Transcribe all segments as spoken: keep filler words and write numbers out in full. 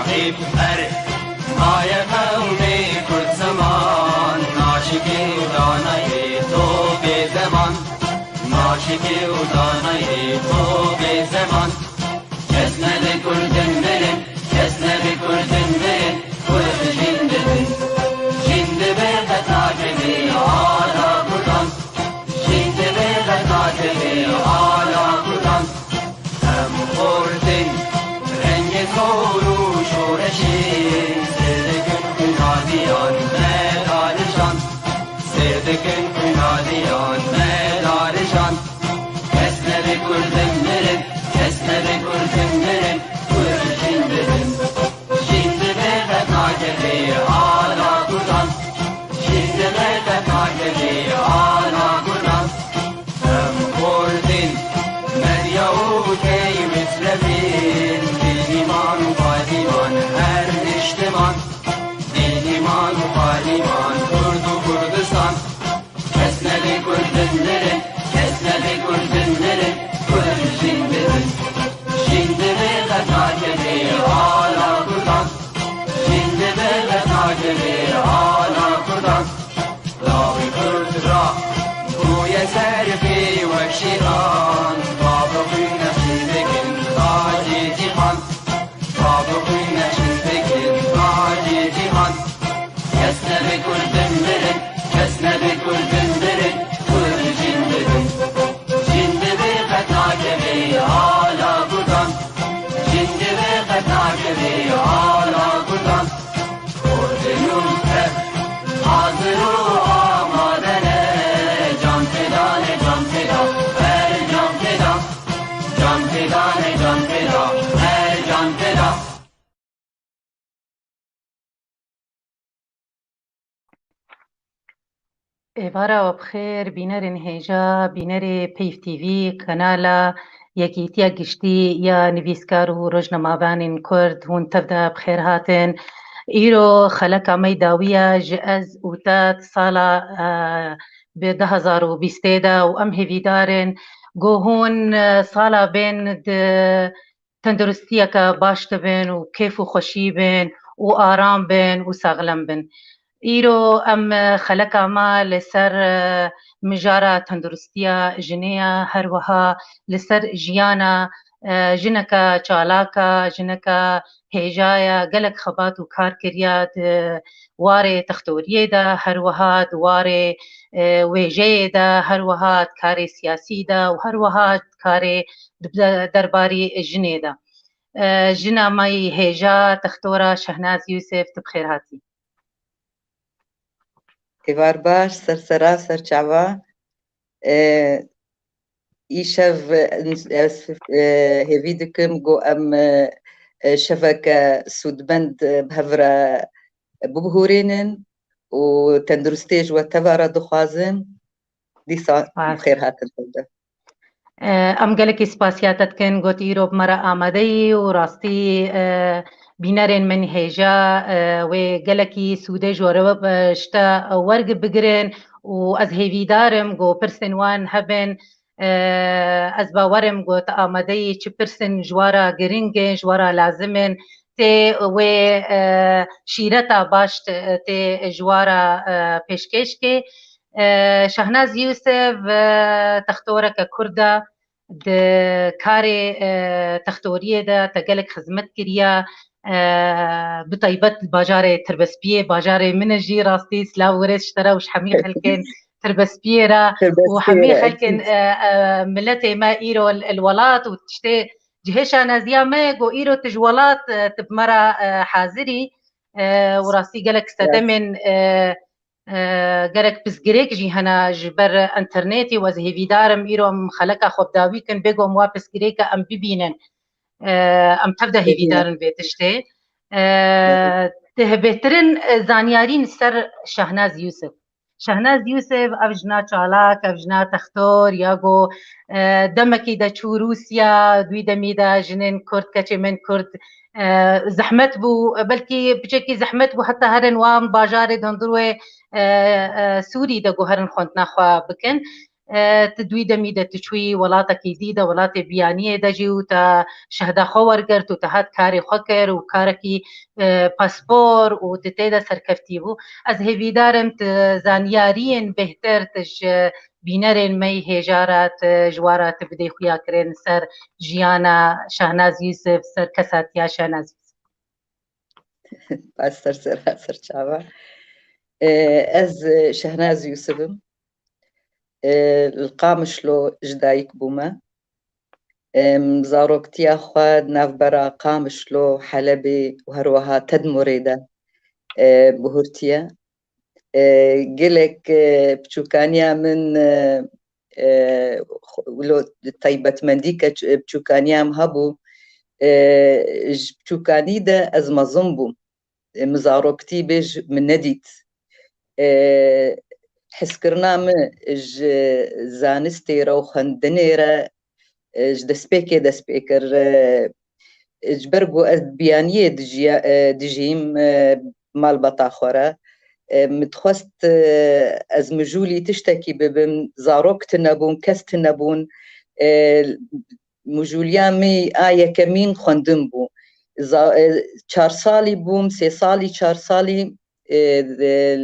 Hep her maye qewmê Kurd ziman, naşikê û danayê to bê zeman, naşikê û danayê to bê zeman. Kes nebe Kurdin mirin, kes nebe Kurdin mirin, Kurd jin dibin. Jin dibe qet nakeve ala Kurdan, jin dibe qet nakeve ala Kurdan. Em xortin rengê zor û şoreşê, sêr dikin xwîna diyan me darijan, sêr dikin xwîna diyan me darijan. Kes nebe Kurdin mirin, kes nebe Kurdin mirin, Kurd jin dibin. Jin dibe qet nakeve ala Kurdan, jin dibe qet nakeve ala Kurdan. Em Kurdin, Medya û Key Mislevin, Dîniman û Padiman her niştiman, Dîniman û Padiman, Kurd û Kurdistan. Kes nebe Kurdin mirin, kes nebe Kurdin mirin, Kurd jin dibin. Jin dibe qet nakeve ala Kurdan, jin dibe qet nakeve ala Kurdan. Lawê Kurd ra bûye serfê wek şêxan, bavê xwîn nexşî dikin tacê cîhan, bavê xwîn nexşî dikin tacê cîhan. Kes nebe Kurdin mirin, kes nebe Kurdin mirin, Kurd jin dibin. Jin dibe qet nakeve ala Kurdan, jin dibe qet nakeve ala Kurdan. Kurdin û Kurd hazir û amade ne, can feda ne, can feda, her can feda. Can feda ne, can feda, her can feda. Êvara we bi xêr, bînerên hêja, bînerê Peyv T V, kanala Yekîtiya Giştî ya Nivîskar û Rojnamevanên Kurd, hûn tev de bi xêr hatin. Îro xeleka me yê dawî ye, ji ez û te di sala, e, bi du hezar û bîstê de û em hêvîdar in ku hûn, e, sala bên di tenduristiyeke baş dibin û kêf û xweşî bin û aram bin û saxlem bin. Îro em, e, xeleka me li ser, e, mijara tenduristiya jinê ye, her wiha li ser jiyana, e, jineke çalak e, jineke hêja ye, gelek xebat û kar kiriye di warê textoriyê de, her wiha di warê, e, wêjeyê de, her wiha di karê siyasî de û her wiha di karê di derbarî jinê de. E, jina me yî hêja textora Şehnaz Yûsif, tu bi xêr hatî. Êvar baş, ser sera, ser çava. E, îşev, e, ez, e, hêvî dikim ku em, e, e, şeveke sûdmend, e, bi hev re bibihûrînin û tenduristiyê ji we teva re dixwazim. Dîsa Baş. Bi xêr hatin tev de. E, em gelekî spasiya te dikin, got îro bi me re amade yî û rastî, e, bînerên min hêja, e, wê gelekî sûdê ji we re, e, ji te werg bigirin û ez hêvîdar im ku pirsên wan hebin. E, ez bawer im ku tu amade yî, çi pirsên ji we re giring in, ji we re lazim in, tê wê, e, şîreta baş tê, tê ji we re, e, pêşkêş kê. E, Şehnaz Yûsif, e, textoreke Kurd e, di karê, e, textoriyê de te gelek xizmet kiriye, e, bi taybet li bajarê Tirbespiyê, bajarê min e jî, rastî silav û rêz ji te re û ji hemî xelkên Tirbespiyê re û hemî xelkên, e, e, miletê me îro li, li welat û tiştê cihê şaneziya me ye ku îro tu ji welat, e, tu bi me re, e, hazirî, e, û rastî gelek sedemên, e, e, gerek pirsgirêk jî hene ji ber înternetê û ez hêvîdar im îro em xeleka xwe bi dawî kin, bê ku em wa pirsgirêke em bibînin. E, em tev de hêvîdar in vê tiştê. E, Te bêhtirin, e, zanyarî li ser Şehnaz Yûsif. Şehnaz Yûsif, ev jina çalak, ev jina textor, ya ku, e, demekî de çû Rûsya, di wî demî de jinên Kurd, keçê min Kurd, e, zehmet bû, belkî piçekî zehmet bû, heta herin wan bajarê di hundir wê, e, e, Sûrî de ku herin xwendina xwe bikin. E, tu di wî demî de tu çûyî welatekî dî de, welatê biyaniyê de jî û te şehda xwe wergirt û te hat karê xwe kir û karekî, e, paspor û tu tê de serkeftî bû. Ez hêvîdar im tu zanyariyên bêhtir tu ji bînerên me yî hêja re tu ji wan re tu bidê xuya kirin ser jiyana Şehnaz Yûsif, ser kesatiya Şehnaz Yûsif. Baş ser sera ser çava. E, ez, e, Şehnaz Yûsif im. E, li Qamişlo ji dayik bûme. Em, zaroktiya xwe di navbera Qamişlo, Helebê û her wiha Tedmurê de, e, bihurtiye. E, gelek, e, piçûkaniya min, e, e, xwe-, lo-, taybetmendî ke ç-, piçûkaniya min hebû, e, ji piçûkanî de ez mezin bûm. E, min zaroktî bêj min nedît. E, hezkirina min ji zanistê re û xwendinê re, e, ji destpêkê dest pê kir. E, ji ber ku ez biyaniyê dijiya-, e, dijîm, e, malbata xwe re. E, min dixwest, e, ez mijûlî tiştekî bibim, zarok tune bûn, kes tune bûn. E, mijûliya min a yekemîn xwendin bû. Za-, e, çar salî bûm, sê salî, çar salî, e, e,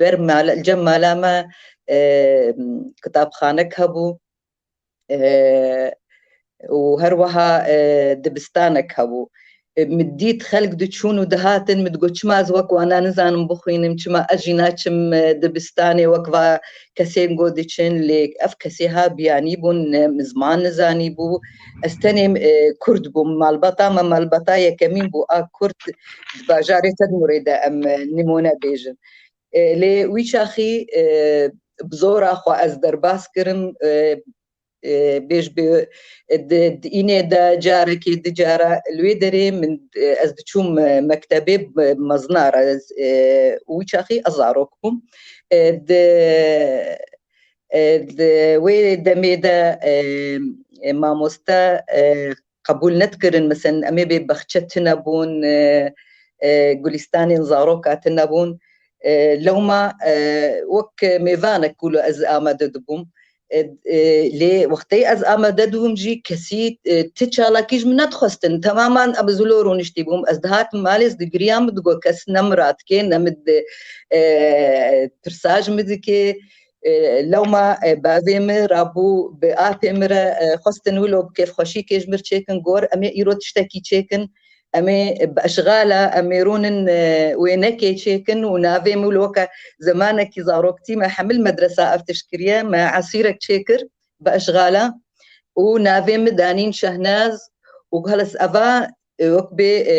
ber mala, li cem mala me, e, kitabxanek hebû, e, û her wiha, e, dibistanek hebû. E, min dît xelk diçûn û dihatin, min digot, çima ez wek wana nizanim bixwînim, çima ez jî naçim, e, dibistanê wek va kesên ku diçin, lê ev kesê ha biyanî bûn, ne min ziman nizanî bû. Ez tenê, e, Kurd bûm, malbata me malbata yekemîn bû a Kurd di bajarê Tedmurê de em, e, nimûne bêjin. E, lê wî çaxî, e, bi zora xwe ez derbas kirim, e, e, bêj bi, e, di, di înê de carekê di cara li wê derê min, e, ez diçûm, e, mektebê, e, mezina re, ez, e, û wî çaxî ez zarok bûm. E, di, e, di wê demê de, e, e, mamoste, e, qebûl nedikirin. Mesen em ê bê baxçe tune bûn, e, e, gulîstanên zaroka tune bûn. E, lewma, e, wek mêvanek ku ez amade dibûm. E, e, lê wextê ez amade dibûm jî kesî, e, ti çalakî ji min nedixwestin. Temaman em zilo rûniştî bûm. Ez dihatim malê, ez digiriyam, digot kes ne min radike, ne min di, e, pirsa ji min dike. E, lewma, e, bavê min rabû bi apê min re, e, xwestin wilo bi kêfxweşîkê ji min re çêkin, gor em ê îro tiştekî çêkin. Em ê bi eşxala, em ê rûnin, e, wênekê çêkin û navê min wilo weke zemanekî zaroktî me hemil medresa ev tişt kiriye, me esîrek çêkir bi eşxala û navê min danîn Şehnaz û heles eva, e, wek bê, e,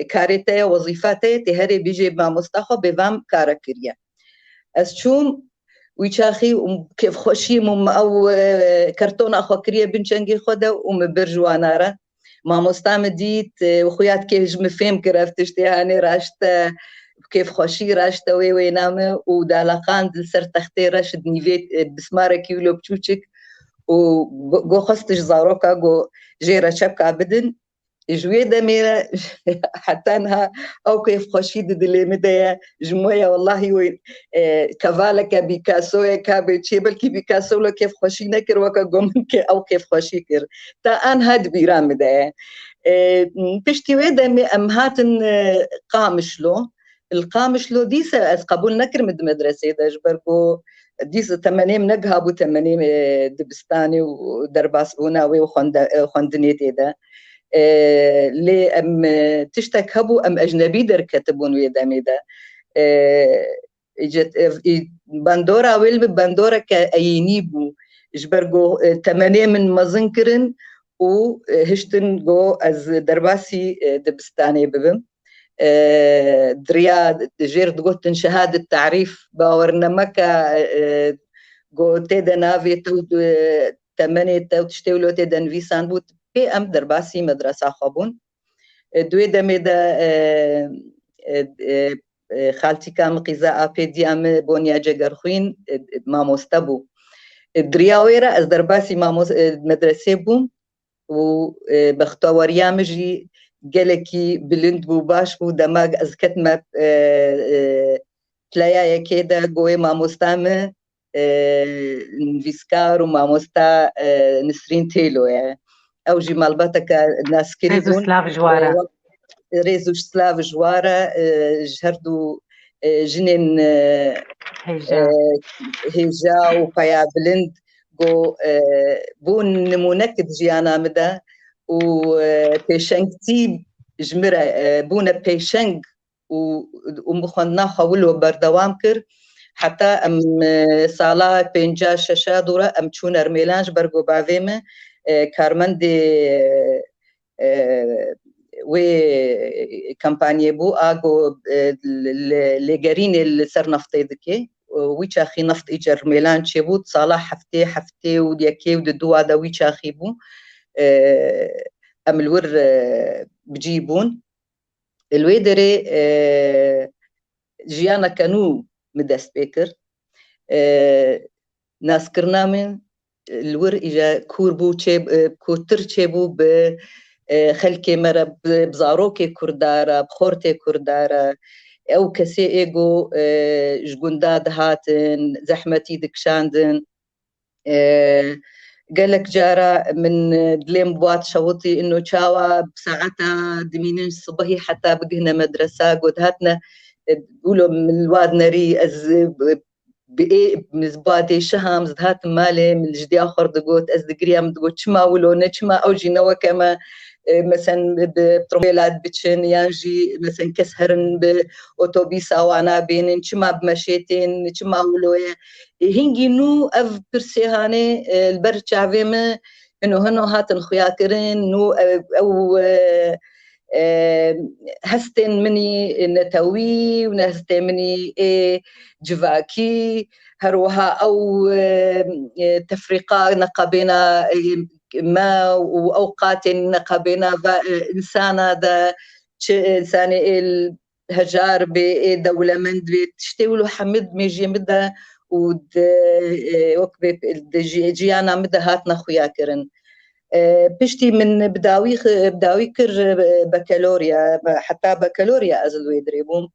karê te ye, wezîfa te ye, tê herê bêjê mamosta xwe bê va min kare kiriye. Ez çûm wî çaxî û kêfxweşî min ew, e, kertona xwe kiriye bin çengê xwe de û min bir ji wana re. Mamosta min dît, e, xuya dike ji min fêm kir ev tiştê hanê raşt e, kêfxweşî raşt e wê wêna min û daleqand li ser textê reş di nîvê, e, bismarekî wilo biçûçik û go, go xwest ji zaroka go jê re çepka bidin. Ji wê demê re heta niha ew kêfxweşî di dilê min de ye. Ji min ya wellahî wê, e, kevaleke Picasso ye, kabê çê, belkî Picasso wilo kêfxweşî nekir weke ku min ke ew kêfxweşî kir. Ta aniha di bîra min de ye. E, piştî wê demê em hatin, e, Qamişlo. Li Qamişlo dîsa ez qebûl nekirim di medresê de, ji ber ku dîsa temenê min negihabû temenê, e, dibistanê û derbasbûna wê û xwende-, e, xwendinê tê de. E, lê em, e, tiştek hebû, em ecnebî derketibûn wê demê de. E, îcet-, ev, î, bandora wê li min bandoreke eyînî bû. Ji ber ku, e, temenê min mezin kirin û, e, hiştin ku ez derbasî, e, dibistanê bibim. E, diriya jêr digotin şehadet tarîf, bawernemeke, e, ku tê de navê te û, e, temenê te û tiştê wilo tê de nivîsan bû, pê em derbasî medresa xwe bûn. E, di wê demê de, e, e, e, e, xaltîka min qîza apê diya min Bonya Cegerxwîn, e, e, mamoste bû. E, diriya wê re ez derbasî mamos-, e, medresê bûm û, e, bexteweriya min jî gelekî bilind bû, baş bû. Dema ez ketime, e, e, pleya yekê de, go wê mamosta min, e, nivîskar û mamosta, e, Nisrîn Têlo ye. Ew jî malbateke naskirî bûn. Rêz û silav ji we re. E, rêz û silav ji we re, e, ji her du, e, jinên, e, hêja, e, hêja û peya bilind ku, e, bûn nimûnek di jiyana min de û, e, pêşengtî ji min re, e, bûne pêşeng û, û min xwendina xwe wilo berdewam kir. Heta em, e, sala pêncî şeş dû re em çûn Ermêlan ji ber ku bavê min, e, karmendê, e, wê kampanyê bû, a ku, e, li, li, lêgerînê li ser neftê dike. Wî çaxî neft îcar Ermêlan çêbû, sala heftê, heftê û yekê û di dû de wî çaxî bû. E, em li wir, e, bi cî bûn. Li wê derê, e, jiyaneke nû min dest pê kir. E, naskirina min li wir îja kûr bû, çê, e, kûrtir çêbû bi, e, xelkê me re, bi, bi zarokê Kurda re, bi xortê Kurda re. Ew kesê ê ku, e, ji gunda dihatin, zehmetî dikişandin. E, gelek cara min, e, dilê min bi wa dişewitî, ino çawa bi saeta dimînin sibehî heta bigihine medresa, got hatine, e, wilo min li wa dinerî, ez, e, bi ê, min bi wa dê şiham, ez dihatim malê, min ji diya xwe re digot, ez digiriyam, min digot, çima wilo ne, çima ew jî ne weke me, e, mesen bi, bi otomobîla biçin, yan jî mesen kes herin bi otobîsa wana bênin, çima bi meşê tên, çima wilo ye? E, hingî nû ev pirsê hanê, e, li ber çavê min hino hino hatin xuya kirin, nû, e, ew, e, e, hestên min î netewî û ne hestên min î ê civakî, her wiha ew, e, e, tefrîqa neqebêna, e, me û ew qatên neqebêna va, e, însana de, çi însanê ê hejar bê, ê dewlemend bê, tiştê wilo hemî di mêjiyê min de û di, e, wek bê, di ji-, jiyana min de hatine xuya kirin. E, piştî min bi dawî xi-, bi dawî kir, e, bakalorya, heta bakalorya ez li wê dirê bûm.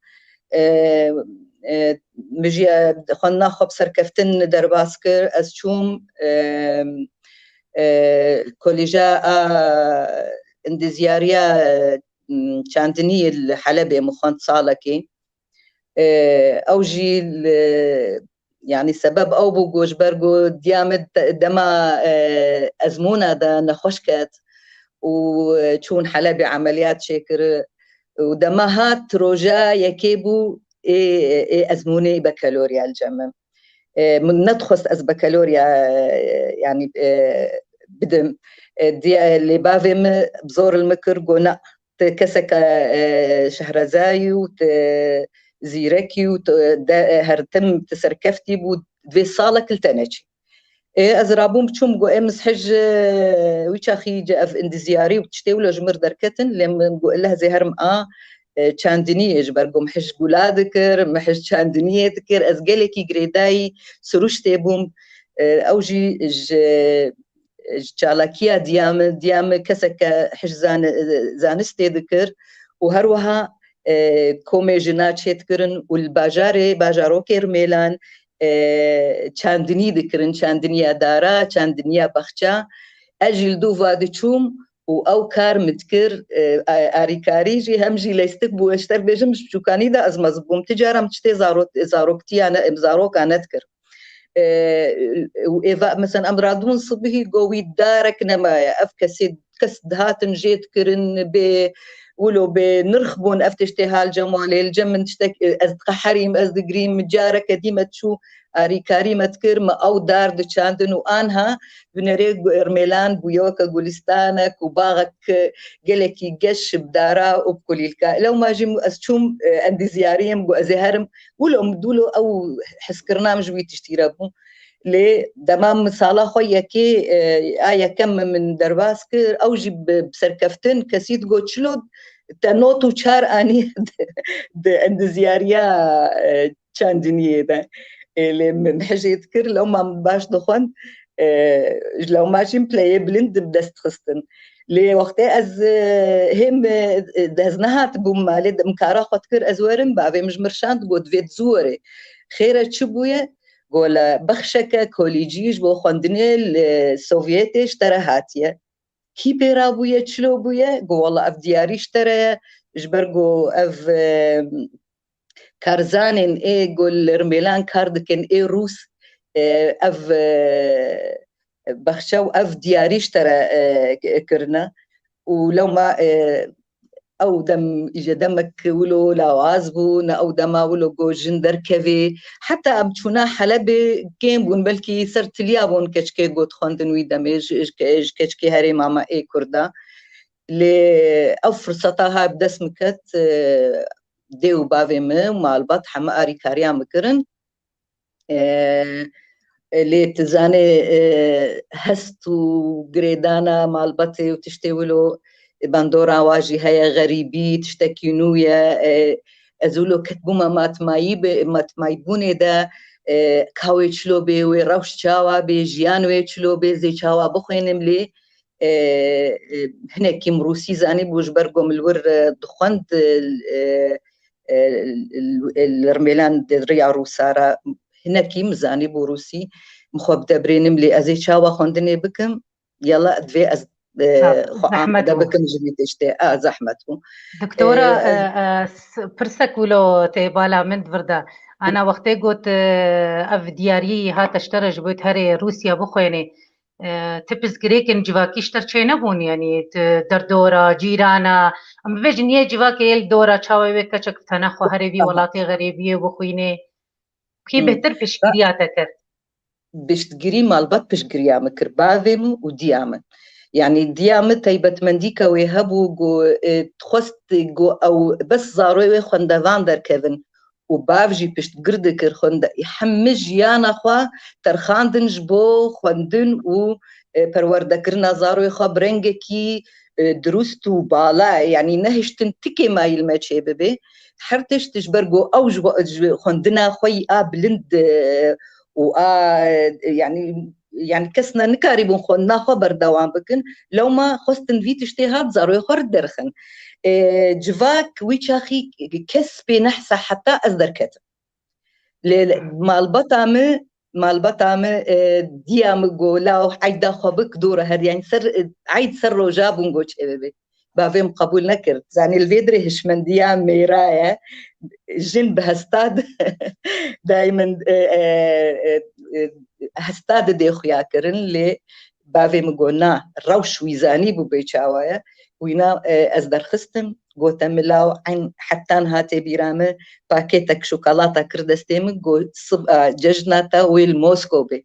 E, e, min jî xwendina xwe bi serkeftin derbas kir. Ez çûm, e, e, Koleja a Endizyariya, e, çandiniyê li Helebê min xwend salekê. E, ew jî li, yanî sebeb ew bû ku ji ber ku diya min de-, dema, e, ezmûna de nexweş ket û, e, çûn Helebê emeliyat çêkir û dema hat roja yekê bû ê, ê ezmûnê bakalorya li cem min. E, min nedixwest ez bakalorya, e, yanî, e, bidim. E, diye, lê bavê min bi zor li min kir, got, na, tu keseke, e, şehrezayî û tu zîrekî û tu de, e, her tim tu serkeftî bû, divê salek li te neçî. E, ez rabûm biçûm, got, ê, min hej, e, wî çaxî ci ev endizyarî û tiştê wilo ji mir derketin, lê min got, lehzê herim a, e, çandiniyê, ji ber ku min hej gula dikir, min hej çandiniyê dikir, ez gelekî girêdayî siruştê bûm. E, ew jî ji, ji çalakiya diya min, diya min keseke hej zani-, zanistê dikir û her wiha, e, komê jina çêdikirin û li bajarê, bajarokê Rmêlan, e, çandinî dikirin, çandiniya dara, çandiniya baxça. Ez jî li dû va diçûm û ew kar min dikir, e, a-, arîkarî jî hem jî leystik bû, ez ji te bêjim, ji biçûkanî de ez mezin bûm. Ti cara min tiştê zaro-, zaroktiya ne, zaroka nedikir. E, û êva, mesela, em radibûn sibihî, go wî darek nemaye. Ev kesê, kes dihatin jê dikirin, bê wilo bê nirx bûn, ev tiştê hal cem walê, li cem min tiştek, e, ez diqeherîm, ez digirîm, min careke dî me diçû, arîkarî me dikir, me ew dar diçandin û anha hunerê gu-, Rmêlan bûye weke gulistanek û baxek, e, gelekî geş bi dara û bi kulîlka. Lewma jî ez çûm, e, endîzyariyê min got ez ê herim. Wilo, wilo ew hezkirina min ji wî tiştî re bû. Lê dema min sala xwe yekê, e, a yekem min derbas kir, ew jî bi, bi serkeftin kesî digot, çilo te not û çar anî di, di endizyariya, e, çandiniyê de. E, lê min hejê dikir, lewma min baş dixwend, e, ji lewma jî min pileyê bilind bi dest dixistin. Lê wextê ez, e, hêm, e, ez nehatibûm malê, min kara xwe dikir, ez werim, bavê min ji min re şand, got, divê tu zû werê. Xêr e, çi bûye? Go le bexşeke kolîcî ji bo xwendinê li Sovyetê ji te re hatiye. Kî pê rabûye, çilo bûye? Go wela ev diyarî ji te re ye, ji ber go ev, e, karzanên ê go li Rmêlan kar dikin, ê Rûs, e, ev, e, bexçe û ev diyarî ji te re, e, kirine. Û lewma, e, ew dem îje demek wilo lawaz bû, ne ew dema wilo go jin derkevê. Heta em çûna Helebê kêm bûn, belkî ser tiliya bûn keçikê got xwendin wî demê, ji, ji ke-, ji keçikê herêma me ê Kurda. Lê ew firseta ha bi dest min ket, e, dê û bavê min û malbat heme arîkariya min kirin. E, lê tu zanê, e, hest û girêdana malbatê û tiştê wilo, e, bandora wa jî heye, xerîbî tiştekî nû ye. E, ez wilo ketbûme matmayî bi, matmayîbûnê de, e, ka wê çilo bê, wê rewş çawa bê, jiyan wê çilo bê, zê çawa bixwînim lê, e, e, hinekî min rûsî zanîbû, ji ber ku min li wir, e, dixwend, e, e, e, li Rmêlan di riya rûsa re hinekî min zanîbû rûsî, min xwe bide birênim lê ez ê çawa xwendinê bikim, yala divê ez, e, Ha, xwe zehmet amade bû. bikim ji vî tiştê. A, zehmet bû. Doktora, E, ez e, e, s-, pirsek wilo tê bala min di vir de. Ana wextê got, e, ev diyarî hate ji te re ji bo herê Rûsya bixwênê. E, ti pirsgirêkên civakî ji te çênebûn, yanî ti derdora, cîrana, em bibêjin yê civakê yê li dora çawa wê keçek bi tenexwe herê vî Aha. welatê xerêbiyê bixwînê. Kî Hmm. bêhtir piştgiriya te kir? Piştgirî malbat piştgiriya min kir, bavê min û diya min. Yanî diya min taybetmendîka wê hebû ku, e, dixwest ku ew bes zaroyê wê xwendevan derkevin û bav jî piştgir dikir xwende-, hemî jiyana xwe terxandin ji bo xwendin û, e, perwerdekirina zaroyê xwe bi rengekî, e, dirust û bala, yanî nehiştin tikê mayîl me çê bibe. Her tişt ji ber ku ew ji, ji xwendina xwe yî a bilind, e, û a, e, yanî, yanî kes ne nikarîbûn xwendina xwe berdewam bikin. Lewma xwestin vî tiştê hat zaroyê xwe derxin. E, civak wî çaxî kes pê nehsa heta ez derketim. Lê malbata min, malbata min, e, diya min got, "Law eyda xwe bik dûr her, yanî ser, e, eyd ser roja bûn got çê bibe." Bavê min qebûl nekir. Zanî li vê dirê hişmendiya mêra ye. Jin bi hesta di-, daymen, e, e, e, e, hesta didê xuya kirin, lê bavê min got, "Na, rewş wî zanî bû bê çawa ye." Wîna, e, ez derxistim, gote min, "Law eyn hetan hatê bîra min, pakêtek şokolata kir destê min, got, 'Siba cejna te wê li Mosko bê.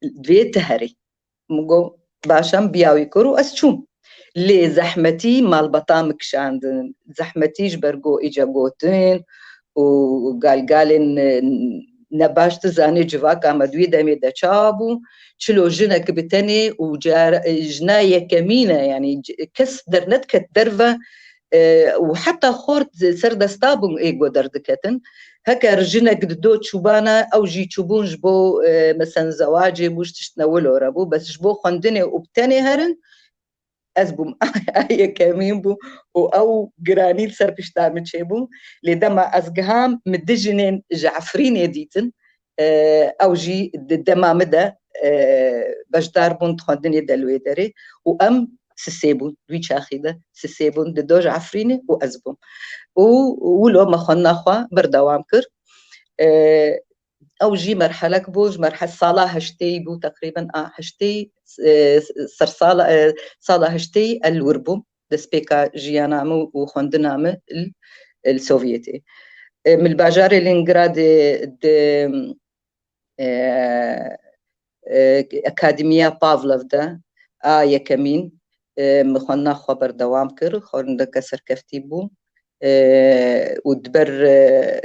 Divê tu herî.'" Min got, "Baş e." Min biya wî kir û ez çûm. Lê zehmetî malbata min kişandin. Zehmetî ji ber ku îca gotin û galgalên, e, nebaş, tu zanî civaka me di wî demê de çawa bû. Çilo jinek bi tenê û car-, e, jina yekemîn e, yanî c-, kes dernediket derve, e, û heta xort ser desta bûn ê ku derdiketin. Heker jinek dido çûbana, ew jî çûbûn ji bo, e, mesen zewacê bû, ji tiştine wilo re bû, bes ji bo xwendinê û bi tenê herin, ez bûm a yekemîn bû û ew giranî li ser pişta min çêbû. Lê dema ez giham, min du jinên ji Efrînê dîtin, e, ew jî di dema min de, e, beşdar bûn di xwendinê de li wê derê û em sisê bûn, di wî çaxî de sisê bûn, dido ji Efrînê û ez bûm. Û wilo me xwendina xwe berdewam kir. E, ew jî merhelek bû, ji merhe-, sala heştê bû teqrîben, a, heştê, e, sersala, e, sala heştê ez li wir bûm. Destpêka jiyana min û xwendina min li, li Sovyetê. E, min li bajarê Leningradê di, e, e, Akademiya Pavlov de a yekemîn, e, min xwendina xwe berdewam kir, xwendeke serkeftî bû. E, û di ber, e,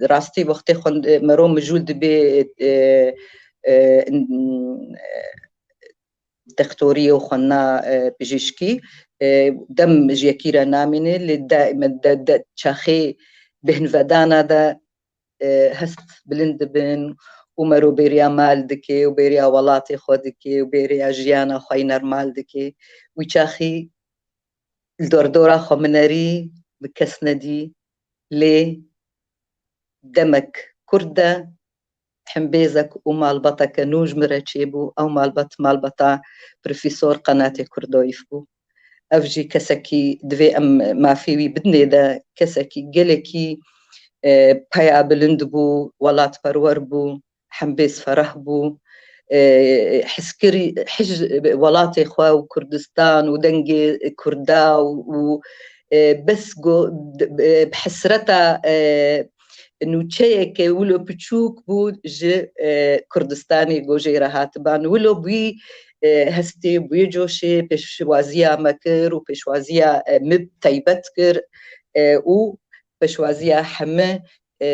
rastî wextê xwend-, e, mero mijûl dibê, e, e, n-, e, dextoriyê û xwendina, e, pijîşkî, e, dem ji yekî re namîne, lê daîme de, de çaxê bêhnvedana de, e, hest bilind dibin û mero bêriya mal dike û bêriya welatê xwe dike û bêriya jiyana xwe yî normal dike. Wî çaxî li dordora xwe minerî bi kes nedî, lê demek kurt de hembêzek û malbateke nû ji min re çêbû. Ew malbat, malbata Profesor Qenatê Kurdoyîf bû. Ev jî kesekî divê em mafê wî bidinê de, kesekî gelekî, e, peya bilind bû, welatperwer bû, hembêz fereh bû, e, hizkirî, hij-, welatê xwe û Kurdistan û dengê Kurda û, û, e, bes go-, e, bi hesreta, e, nûçeyeke wilo piçûk bû ji, e, Kurdistanê go jê re hatiban. Wilo bûyî, e, hestê, bûyî coşê pêşwaziya me kir û pêşwaziya, e, min taybet kir, e, û pêşwaziya heme, e,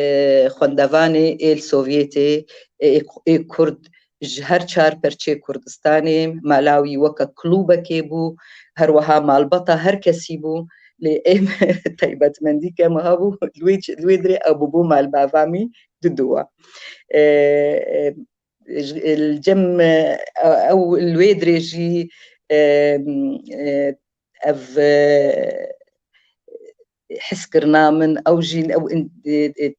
xwendevanê êl Sovyetê, e, ê, ê Kurd ji her çar perçê Kurdistanê, mala wî weke klûbekê bû, her wiha malbata her kesî bû, lê êm taybetmendîke me hebû, li wê ç-, li wê dirê ew bûbû malbava min diduwa. E, e, ji, li cem, e, ew li wê dirê jî, e, e, ev, e, hizkirina min, ew jî, ew in-, e, e,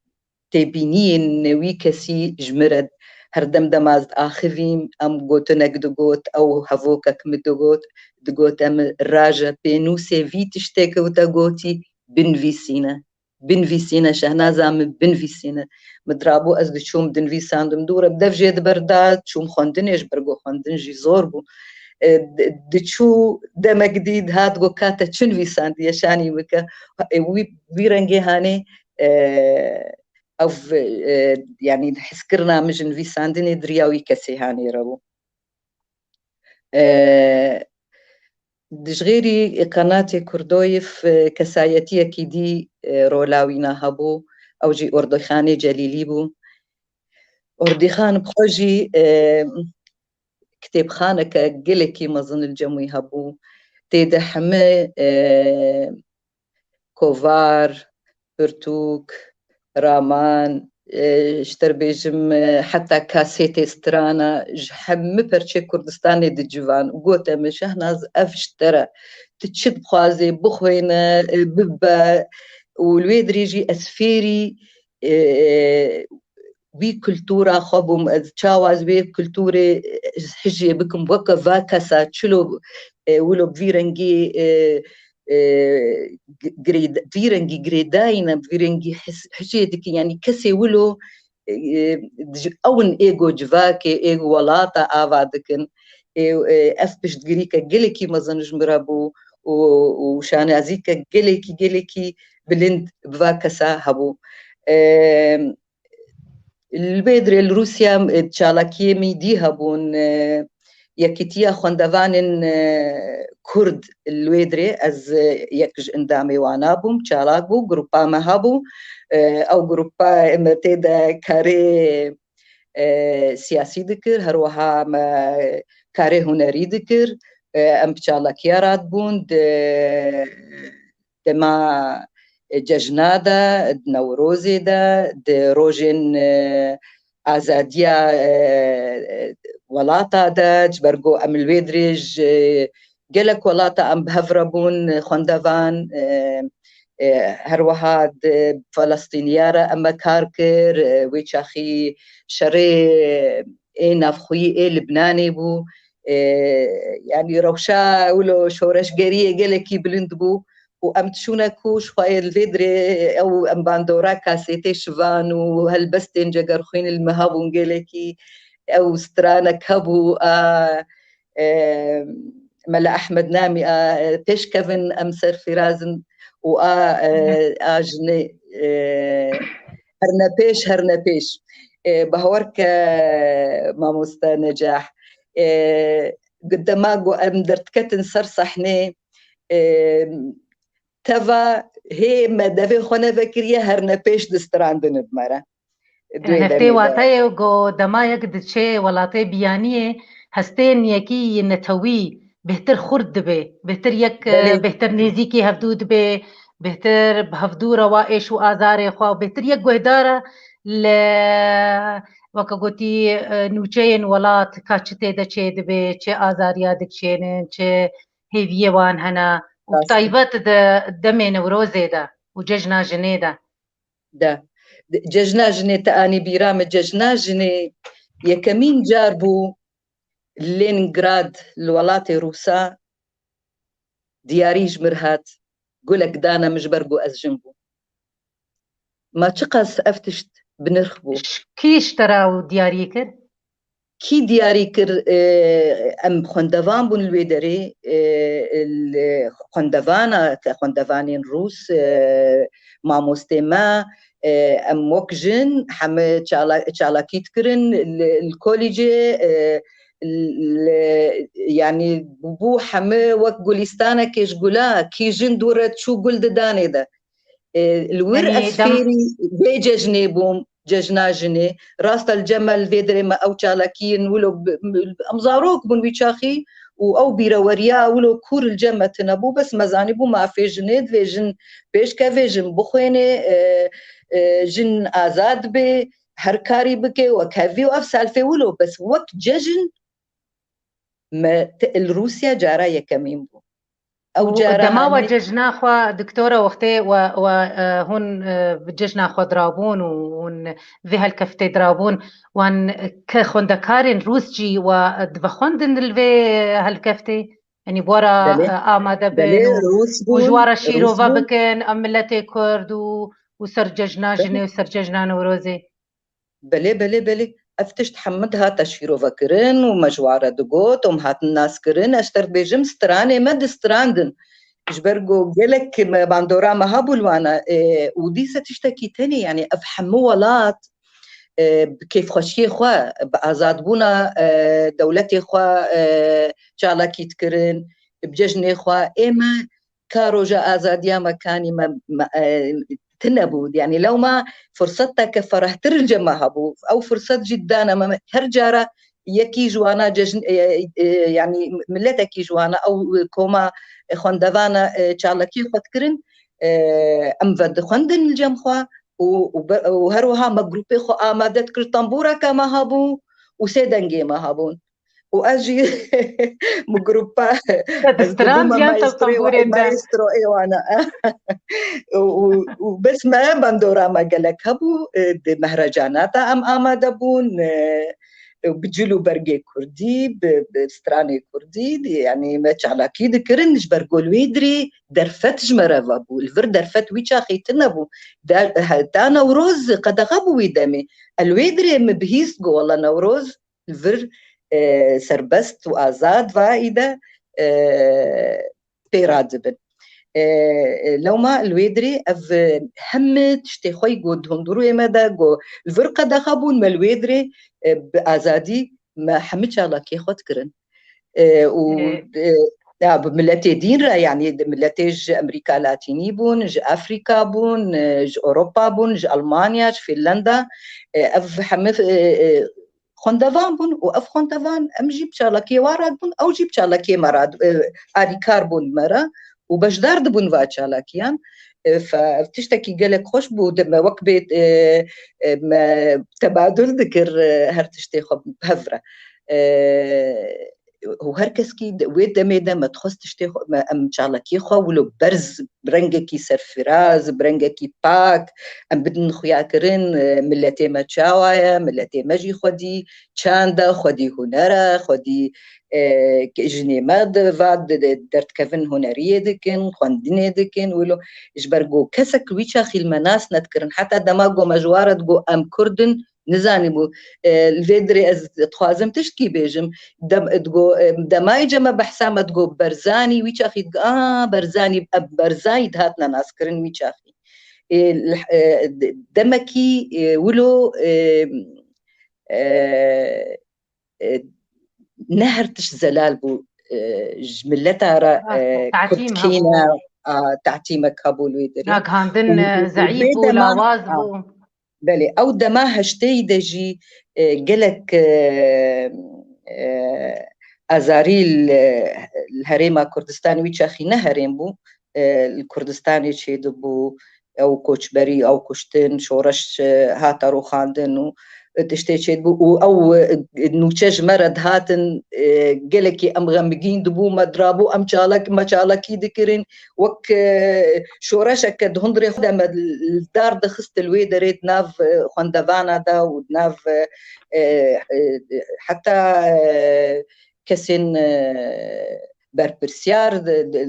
têbîniyên wî kesî ji min re her dem dema ez diaxivîm, em gotinek digot, ew hevokek min digot, digot, em raje pênûsê vî tiştê ku te gotî, binivîsîne. Binivîsîne, Şehnaza min, binivîsîne. Min dirabû, ez diçûm dinivîsandim. Dû re bi dev jê diberda, çûm xwendinê, ji ber ku xwendin jî zor bû. E, di-, diçû demek dî dihat, got, ka te çi nivîsandiye, şanî bike. E, wî, wî rengê hanê, e, ev, e, yanî hizkirina min ji nivîsandinê di riya wî kesê hanê re bû. E, di ji xêrî Qenatê Kurdoyîf, e, kesayetiyekî dî, e, rola wîna hebû. Ew jî Ordîxanê Celîlî bû. Ordîxan bi xwe jî, e, kitêbxaneke gelekî mezin li cem wî hebû. Tê de heme, e, kovar, pirtûk, raman, e, ji te re bêjim, e, heta kasêtê strana ji hemî perçê Kurdistanê dicivan. Gote min, Şehnaz, ev ji te re. Tu çi dixwazê, bixwêne, e, bibe. Û li wê dirê jî ez fêrî, e, wî kultura xwe bûm, ez çawa ez wê kulturê, e, hijê bikim, weke va kesa çilo, e, wilo bi vî rengî, e, e, gi-, girêd-, vî rengî girêdayî ne, bi vî rengî his-, hijê dikin, yanî kesê wilo, e, e, ji-, ew in êgo civakê, êgo welata ava dikin. Ê, e, ev piştgirîke gelekî mezin ji min re bû û, û şanazîke gelekî, gelekî bilind bi va kesa hebû. E, Li wê dirê li Rûsya, e, çalakiyê min dî hebûn, e, Yekîtiya Xwendevanên, e, Kurd li wê dirê, ez, e, yek ji endamê wana bûm, çalak bû, grupa me hebû. E, ew grupa me tê de karê, e, siyasî dikir, her wiha me karê hunerî dikir. E, em bi çalakiya radibûn, di dema, e, cejna de, di Newrozê de, di rojên, e, azadiya, e, e, welata de, ji ber ku em li wê dirê ji gelek welata em bi hev re bûn, xwendevan, e, e, her wiha di Felestîniya re em me kar kir, e, wê çaxî şerê ê navxweyî ê Libnanê bû. E, yanî rewşa wilo şoreşgeriyê gelekî bilind bû û em diçûne ku ji xwe yê li vê dirê ew em bandora kasêtê şivan û helbestên Cegerxwîn li me hebûn gelekî, ew stranek hebû a, e, Mela Ehmed Namî a, e, pêşkevin em serfiraz in û a, e, a jinê, e, herne pêş, herne pêş. E, bawer ke mamoste Necah, e, dema ku em derdiketin ser sehnê, e, teva hê me devê xwe nevekiriye, herne pêş distrandin bi me re. Di wê Hevtê demê de. Wateyê ku dema yek diçe welatê biyaniyê, hestên yekî netewî bêhtir xurt dibe, bêhtir yek, Belê. bêhtir nêzîkî hevdû dibe, bêhtir bi hevdû re wa êş û azarê xwe, bêhtir yek guhdar e li, weke gotî, e, nûçeyên welat ka çi tê de çê dibe, çi azariya dikişênin, çi hêviyê wan hene û bi Rast e. taybet di demê Newrozê de û cejna jinê de. De. Cejna jinê te anî bîra min, cejna jinê yekemîn car bû Leningrad li welatê Rûsa diyarî ji mir hat, gulek dane min ji ber ku ez jin bûm. Ma çiqas ev tişt bi nirx bû. Kî ji te re ew diyarî kir? Kî diyarî kir? E, em xwendevan bûn li wê derê, e, li xwendevana, xwendevanên rûs, e, mamostê me, e, em wek jin heme çala-, çalakî dikirin li, li kolîcê, e, li, yanî bû heme wek gulîstanekê ji gula, kî jin dû re çû gul didanê de. E, li wir Yanî ez dem- fêrî vê cejnê bûm, cejna jinê. Rast e, li cem me li vê derê me ew çalakiyên wilo bi-, bi-, em zarok bûn wî çaxî û ew bîreweriya wilo kûr li cem me tune bû, bes me zanîbû mafê jinê divê jin pêşkevê, jin bixwênê, e, e, jin azad bê, her karî bike, wek hevî û ev selfê wilo, bes wek cejn me te-, li Rûsya cara yekemîn bû. Ew Û cara dema we anî cejna xwe, diktore, wextê we, we, e, hûn, e, bi cejna xwe dirabûn û hûn vê helkeftê dirabûn, wan ke xwendekarên rûs jî we divexwendin li vê helkeftê? Yanî bi we re, Belê. e, amade Belê, bin û, rûs û ji bûn, we re rûs şîrove bûn. bikin, em miletê Kurd û, û ser cejna Belê. jinê û ser cejna Newrozê? Belê, belê, belê. Ev tişt hemû dihate şîrovekirin û me ji wan re digot û em hatin naskirin. Ez ji te re dibêjim, stranê me distrandin. Ji ber ku gelek me bandora me hebû li wana, e, û dîsa tiştekî tenê, yanî ev hemû welat, e, bi kêfxweşiyê xwe, bi azadbûna, e, dewletê xwe, e, çalakî dikirin, bi cejnê xwe. Ê me ka roja azadiya me kanî me, me, e, tune bû. Yanî lewma furseteke ferehtir li cem me hebû. Ew furset jî didane me. Her cara yekî ji wana cejn-, e, e, yanî miletekî ji wana ew koma xwendevana, e, çalakî xwe dikirin. E, em vedixwendin li cem xwe û, û be-, û her wiha me grûpê xwe amade dikir. Tembûreke me hebû û sê dengê me hebûn. Û ez jî min grûpa, Te ez distrand dibûme yan te maestroyê wa-, tembûrên de? Maestroyê wana. Û, û, û bes me bandora me gelek hebû, e, di mehrecanata em amade bûn, e, bi cil û bergê kurdî, bi, bi stranê kurdî, di, yanî me çalakî dikirin, ji ber ku li wê dirê derfet ji me re vebû. Li vir derfet wî çaxî tune bû. De, heta Newroz qedexe bû wî demê. E, li wê dirê min bihîst ku wela Newroz li vir, e, serbest û azad va îde, e, pê radibin. E, e, lewma li wê dirê ev, e, hemî tiştê xwe yî got hundirûyê me de, got li vir qedexe bûn, me li wê dirê, e, bi azadî me hemî çalakiyê xwe dikirin. E, û, Ê. e, ya, bi miletê dîn re, yanî di miletê ji Amerîka Latînî bûn, ji Afrîka bûn, e, ji Ewropa bûn, ji Almanya, ji Fînlanda, e, ev hemî, e, e, xwendevan bûn û ev xwendevan em jî bi çalakiyê wan re dibûn, ew jî bi çalakiyê me re, e, alîkar bûn me re û beşdar dibûn va çalakiyan. E, fe-, ev tiştekî gelek xweş bû, de me wek bê, e, e, me tebadul dikir, e, her tiştê xwe bi hev re. E, û her keskî di wê demê de me dixwest tiştê xwe, me, em çalakiyê xwe wilo berz, bi rengekî serfiraz, bi rengekî pak, em bidin xuyakirin, e, miletê me çawa ye, miletê me jî xwedî çand e, xwedî huner e, xwedî, e, ke-, jinê me di va di, di, derdikevin huneriyê dikin, xwendinê dikin, wilo ji ber ku kesek wî çaxî li me nas nedikirin. Heta dema ku me ji wan re digot em Kurd in, nizanîbû. E, li vê dirê ez dixwazim tiştkî bêjim. Dem-, digo, e, demayê cem me behsa me digo Berzanî, wî çaxî digo, "A, Berzanî, e, Berzanî dihatine naskirin wî çaxî." E, li, e, de-, demekî, e, wilo, e, e, e, ne her tişt zelal bû, e, ji mileta re, Rast e, e, tatîm kurdkî hebû. Ne, a, tatîmek hebû li wê derê. Ragihandin, Û, e, û zeîf bû, bêdema, lawaz a, bû. Belê, ew dema heşteyî de jî, e, gelek, e, e, azarî li, li Herêma Kurdistanê wî çaxî ne herêm bû, e, li Kurdistanê çêdibû, ew koçberî, ew kuştin, şoreş, e, hate rûxandin û, tiştê çêdibû û ew, e, nûçe ji me re dihatin, e, gelekî em xemgîn dibû, me dirabû, em çalak, me çalakî dikirin. Wek, e, şoreşeke di hundirê xwe de me li dar dixist li wê derê di nav, e, xwendevana de û di nav, e, e, e, heta, e, kesên, e, berpirsiyar, di, di,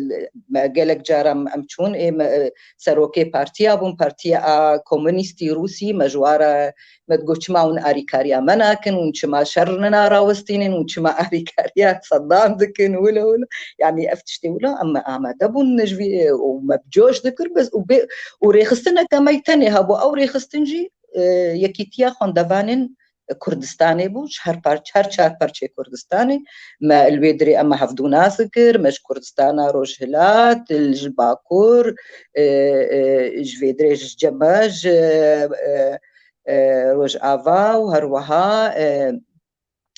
me gelek cara em, em çûn, ê me, e, serokê partiya bûn, partiya a komunîstî Rûsî, me ji wa re, me digot, çima hûn arîkariya me nakin, hûn çima şer nina rawestînin, hûn çima arîkariya Seddam dikin, wilo, wilo. Yanî ev tiştê wilo, em me amade bûn ji vî, e, û me bi coş dikir, bes û bê, û rêxistineke me tenê hebû, ew rêxistin jî, e, yekîtiya xwendevanên Kurdistanê bû, ji her parç-, her çar parçeyê Kurdistanê. Me li wê dirê em me hevdû nas dikir, me ji Kurdistana Rojhilat, li, ji Bakur, e, e, ji vê dirê ji cem-, me ji, e, e, Rojava û her wiha, e,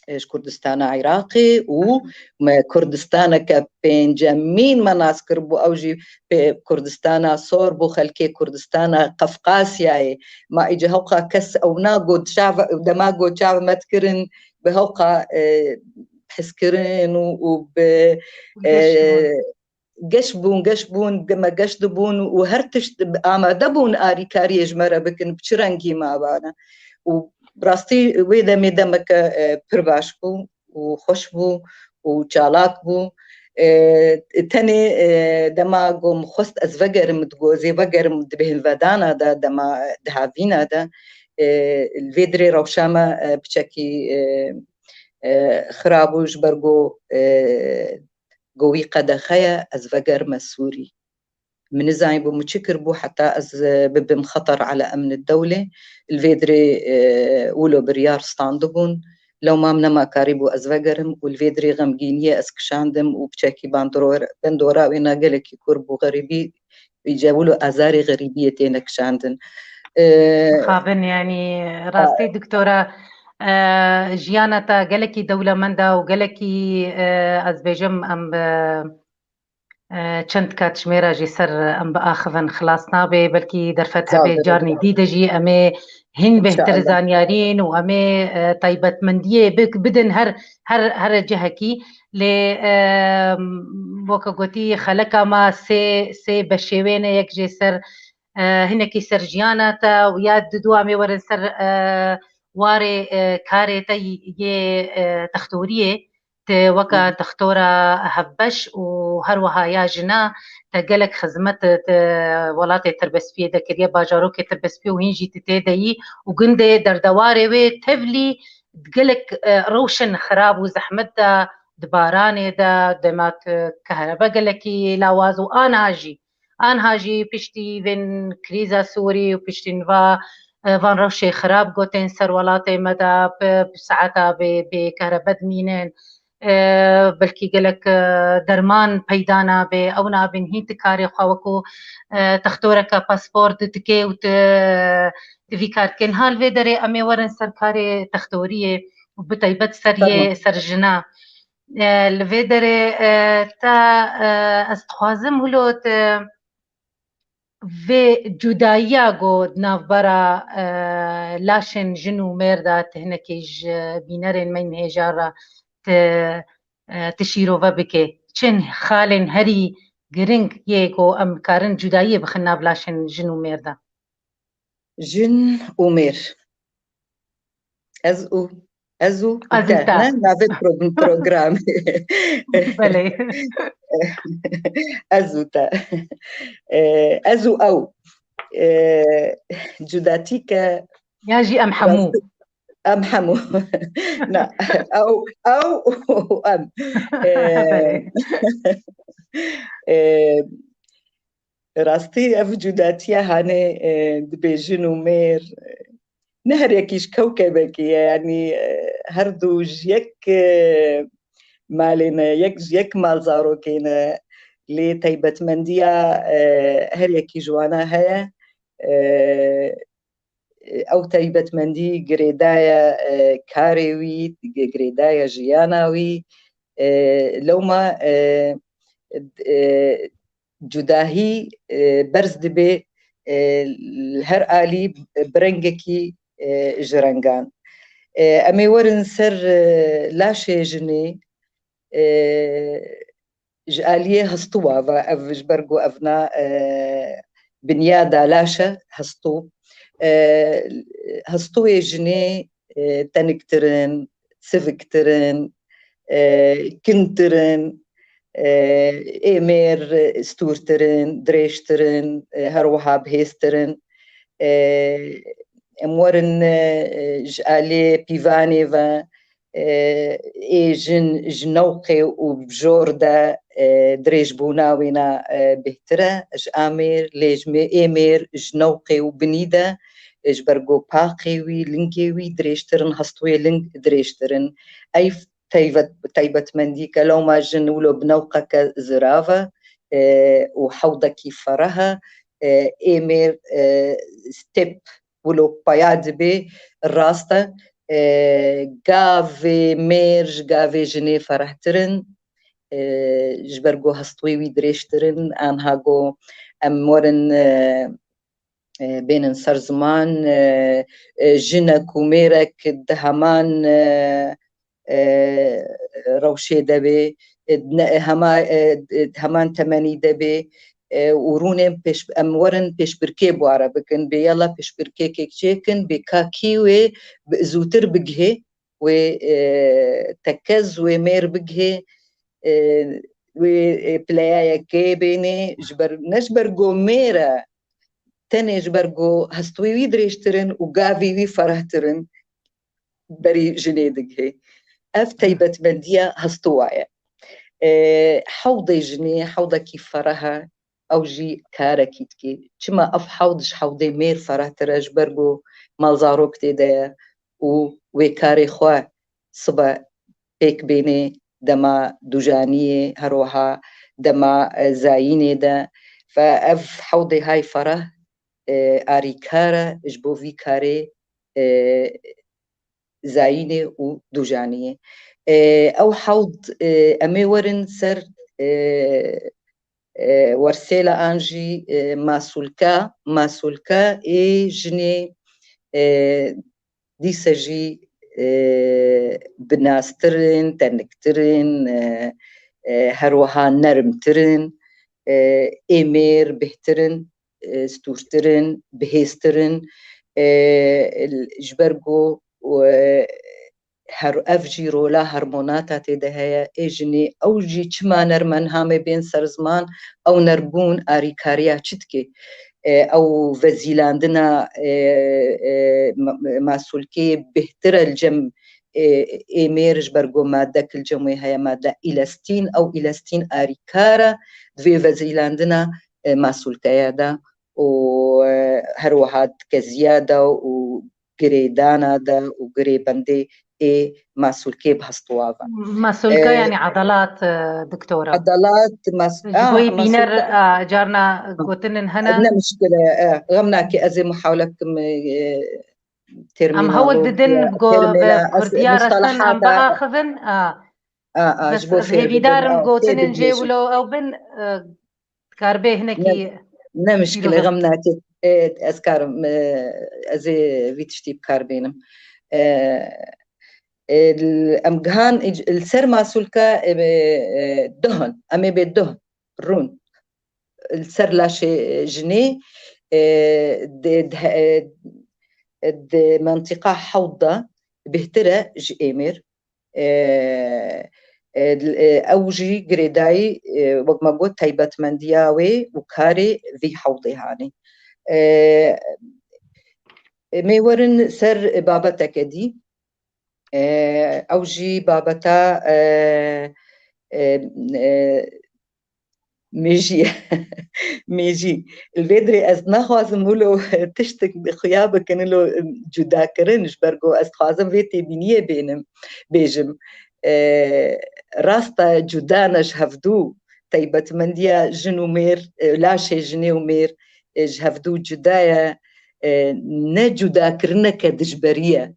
e, ji Kurdistana Iraqê û me Kurdistaneke pêncemîn me nas kiribû, ew jî pê Kurdistana Sor bû, xelkê Kurdistana Qefqasyayê. Ma îca hewqa kes ew nagot çav, dema got çav me dikirin, bi hewqa, e, hezkirin û, û bi, e, geş bûn, geş bûn, me geş dibûn û her tişt amade bûn arîkariyê ji me re bikin, bi çi rengî me abane. Û bi rastî wê demê demeke, e, pir baş bû û xweş bû û çalak bû. E, tenê, e, dema ku min xwest ez vegerim, digot ez ê vegerim di bêhnvedana de, dema di havîna de, e, li vê dirê rewşa me, e, piçekî, e, e, xirab bû, ji ber ku, e, ku wî qedexe ye, ez vegerime Sûrî. Min nizanîbû min çi kiribû heta ez, e, bibim xeter ele emnê dewlê. Li vê dirê, e, wilo biryar standibûn. Lewma min nema karîbû ez vegerim û li vê dirê xemgîniyê ez kişandim û piçekî bandor-, bandora wêna gelekî kûr bû, xerîbî, îca wilo azarê xerîbiyê têne kişandin. E, Mixabin, yanî rastî doktora, e, jiyana te gelekî dewlemend e û gelekî, e, ez bêjim em bi, e, çend katjimêra jî ser em biaxivin, xilas nabe, belkî derfet hebe, carnî dî de jî em ê hîn bêhtir zanyarîn û em ê, e, taybetmendiyê bi-, bidin her, her, her cihekî. Lê, e, weke gotî, xeleka me sê, sê beşê wê ne, yek jê ser, e, hinekî ser jiyana te û ya didu em ê werin ser, e, warê, e, karê te yê, e, textoriyê. Tu weke textora hevbeş û her wiha ya jina te gelek xizmet, tu welatê Tirbespiyê de kiriye, bajarokê Tirbespiyê û hîn jî tu tê de yî û gundê derdewarê wê tevlî gelek, e, rewşin xirab û zehmet de, di baranê de, dema tu kehrebe gelekî lawaz û aniha jî, aniha jî piştî vên krîza Sûrî û piştî niva, e, van rewşê xirab gotên ser welatê me de, bi, bi saeta bê, bê kehrebe dimînin. E, belkî gelek, e, derman peyda nabe, ew nabin hîn tu karê xwe wekû, e, textoreke paspor dike û tu, tu vî kar dike. Niha li vê derê em ê werin ser karê textoriyê û bi taybet ser yê, ser jina. E, li vê derê, e, te, e, ez dixwazim wilo te vê cudayiya ku di navbera, e, laşên jin û mêr de, tu hinekî ji bînerên me yên hêja re tu, e, tu şîrove bike. Çend xalên herî giring yê ku em karin cudayiyê bixin nav laşên jin û mêr de? Jin û mêr. Ez û, ez û Ez û te, te. Ne? Navê pro-, program. Belê. Ez û te. E, ez û ew. E, cudatî ke Ya jî em hemû. Em hemû. Na, ew, ew û em. E, Belê. E, rastî ev cudatiya hanê, e, dibê jin û mêr, e, ne her yekî ji kewkebekê ye, yanî, e, her du ji yek, e, malê ne, yek ji yek malzarokê ne, lê taybetmendiya, e, her yekî ji wana heye. E, ew taybetmendî girêdaye, e, karê wî, gi-, girêdaye jiyana wî. E, lewma, e, e, cudahî, e, berz dibe, e, li her alî bi rengekî, e, ji rengan. E, em ê werin ser, e, laşê jinê, e, ji aliyê hestûwa ve, ev ji ber ku ev na, e, binyada laşe hestû. E, hestûyê jinê, e, teniktir in, siviktir in, e, kintir in, e, ê mêr stûrtir in, dirêjtir in, e, her wiha bihêztir in. E, em werin, e, ji aliyê pîvanê ve, e, ê jin ji newqê û bi jor de, e, dirêjbûna wêna, e, bêhtir e. Ji a mêr, lê ji mê-, ê mêr ji newqê û binî de, e, ji ber ku paqê wî, lingê wî dirêjtir in, hestûyê ling dirêjtir in. Ev teyvet-, taybetmendî ke lewma jin wilo bi newqeke zirav e, e, û hewdekî fereh e, e, ê mêr, e, step wilo peya dibê rast e. E, gavê mêr ji gavê jinê ferehtir in. E, ji ber ku hestûyê wî dirêjtir in, anha ku em werin, e, e, bênin ser ziman, e, e, jinek û mêrek di heman, e, e, rewşê de bê, e, ne, hema, e, di heman temenî de bê, e, û rûnên pêş, em werin pêşbirkê bi ware bikin, bê yala pêşbirkêkek çêkin, bê ka kî wê bi, zûtir bigihê, wê, e, tekez, wê mêr bigihê, e, wê, e, pileyayekê bênê, ji ber, ne ji ber ku mêr e, tenê ji ber ku hestûyê wî dirêjtir in û gavê wî ferehtir in, berî jinê digihê. Ev taybetmendiya hestûwa ye. E, hewdê jinê, hewdekî fereh e, ew jî karekî dike. Çima ev hewd ji hewdê mêr ferehtir e? Ji ber ku malzarok tê de ye û wê karê xwe sibe pêk bênê dema dujaniyê, her wiha dema, e, zayînê de. Fe ev hewdê hay fereh, e, arîkar e ji bo vî karê, e, zayînê û dujaniyê. E, ew hewd, e, em ê werin ser, e, e, wersêla an jî, e, masûlka, masûlka ê jinê, e, dîse jî, e, binastir in, teniktir in, e, e, her wiha nermtir in, e, ê mêr bêhtir in, e, stûrtir in, bihêztir in, e, ji ber ku, e, her, ev jî rola hormonata tê de heye, ê jinê ew jî çima nerm e niha em ê bên ser ziman, ew nermbûn arîkariya çi dike? E, ew vezîlandina, e, e, ma-, masûlkê bêhtir e li cem, e, ê mêr ji ber ku madek li cem wê heye, made îlestîn, ew îlestîn arîkar e di vê vezîlandina, e, masûlkeya de û, e, her wiha di keziya de û girêdana de û girêbendê ê masûlkê bi hestûwa ve. Masûlke, e, yanî edelat, e, doktora. Edelat, mas-, Ji bo ah, yê bîner, masûlke. A, carna gotinên hene. Ne mişkil e, e, xem nake, ez ê muhawele bikim, e, termîna Em hewil didin, go-, bi kurdiya restin em biaxivin, a. A, a, Bes ji bo ez fêr hêvîdar bibin, im a, gotinên jê wilo ew bin, e, Dikaribe hinekî Ne, ne mişkil e, şîrove. Xem nake. E, ez karim, e, ez ê vî tiştî bi kar bînim. E, e, l-, em gihan, e, li ser masûlka, e, e, duh in. Em ê bê duh, rûn. Li ser laşê jinê, e, di, di, e, di mentiqa hewd de bêhtir e ji ê mêr. E, e, e, ew jî girêdayî, e, wek me got, taybetmendiya wê û karê vî hewdê hanê. E, e, mê werin ser babeteke dî. E, ew jî babeta, e, e, e, Mêjî. Mêjî. Li vê dirê ez naxwazim wilo tiştek xuya bikin, wilo cudakirin, ji ber ku ez dixwazim vê têbîniyê bênim, bêjim. E, rasta cuda ne ji hevdû, taybetmendiya jin û mêr, e, laşê jinê û mêr, e, ji hevdû cuda ye, e, ne cudakirineke dijberî ye.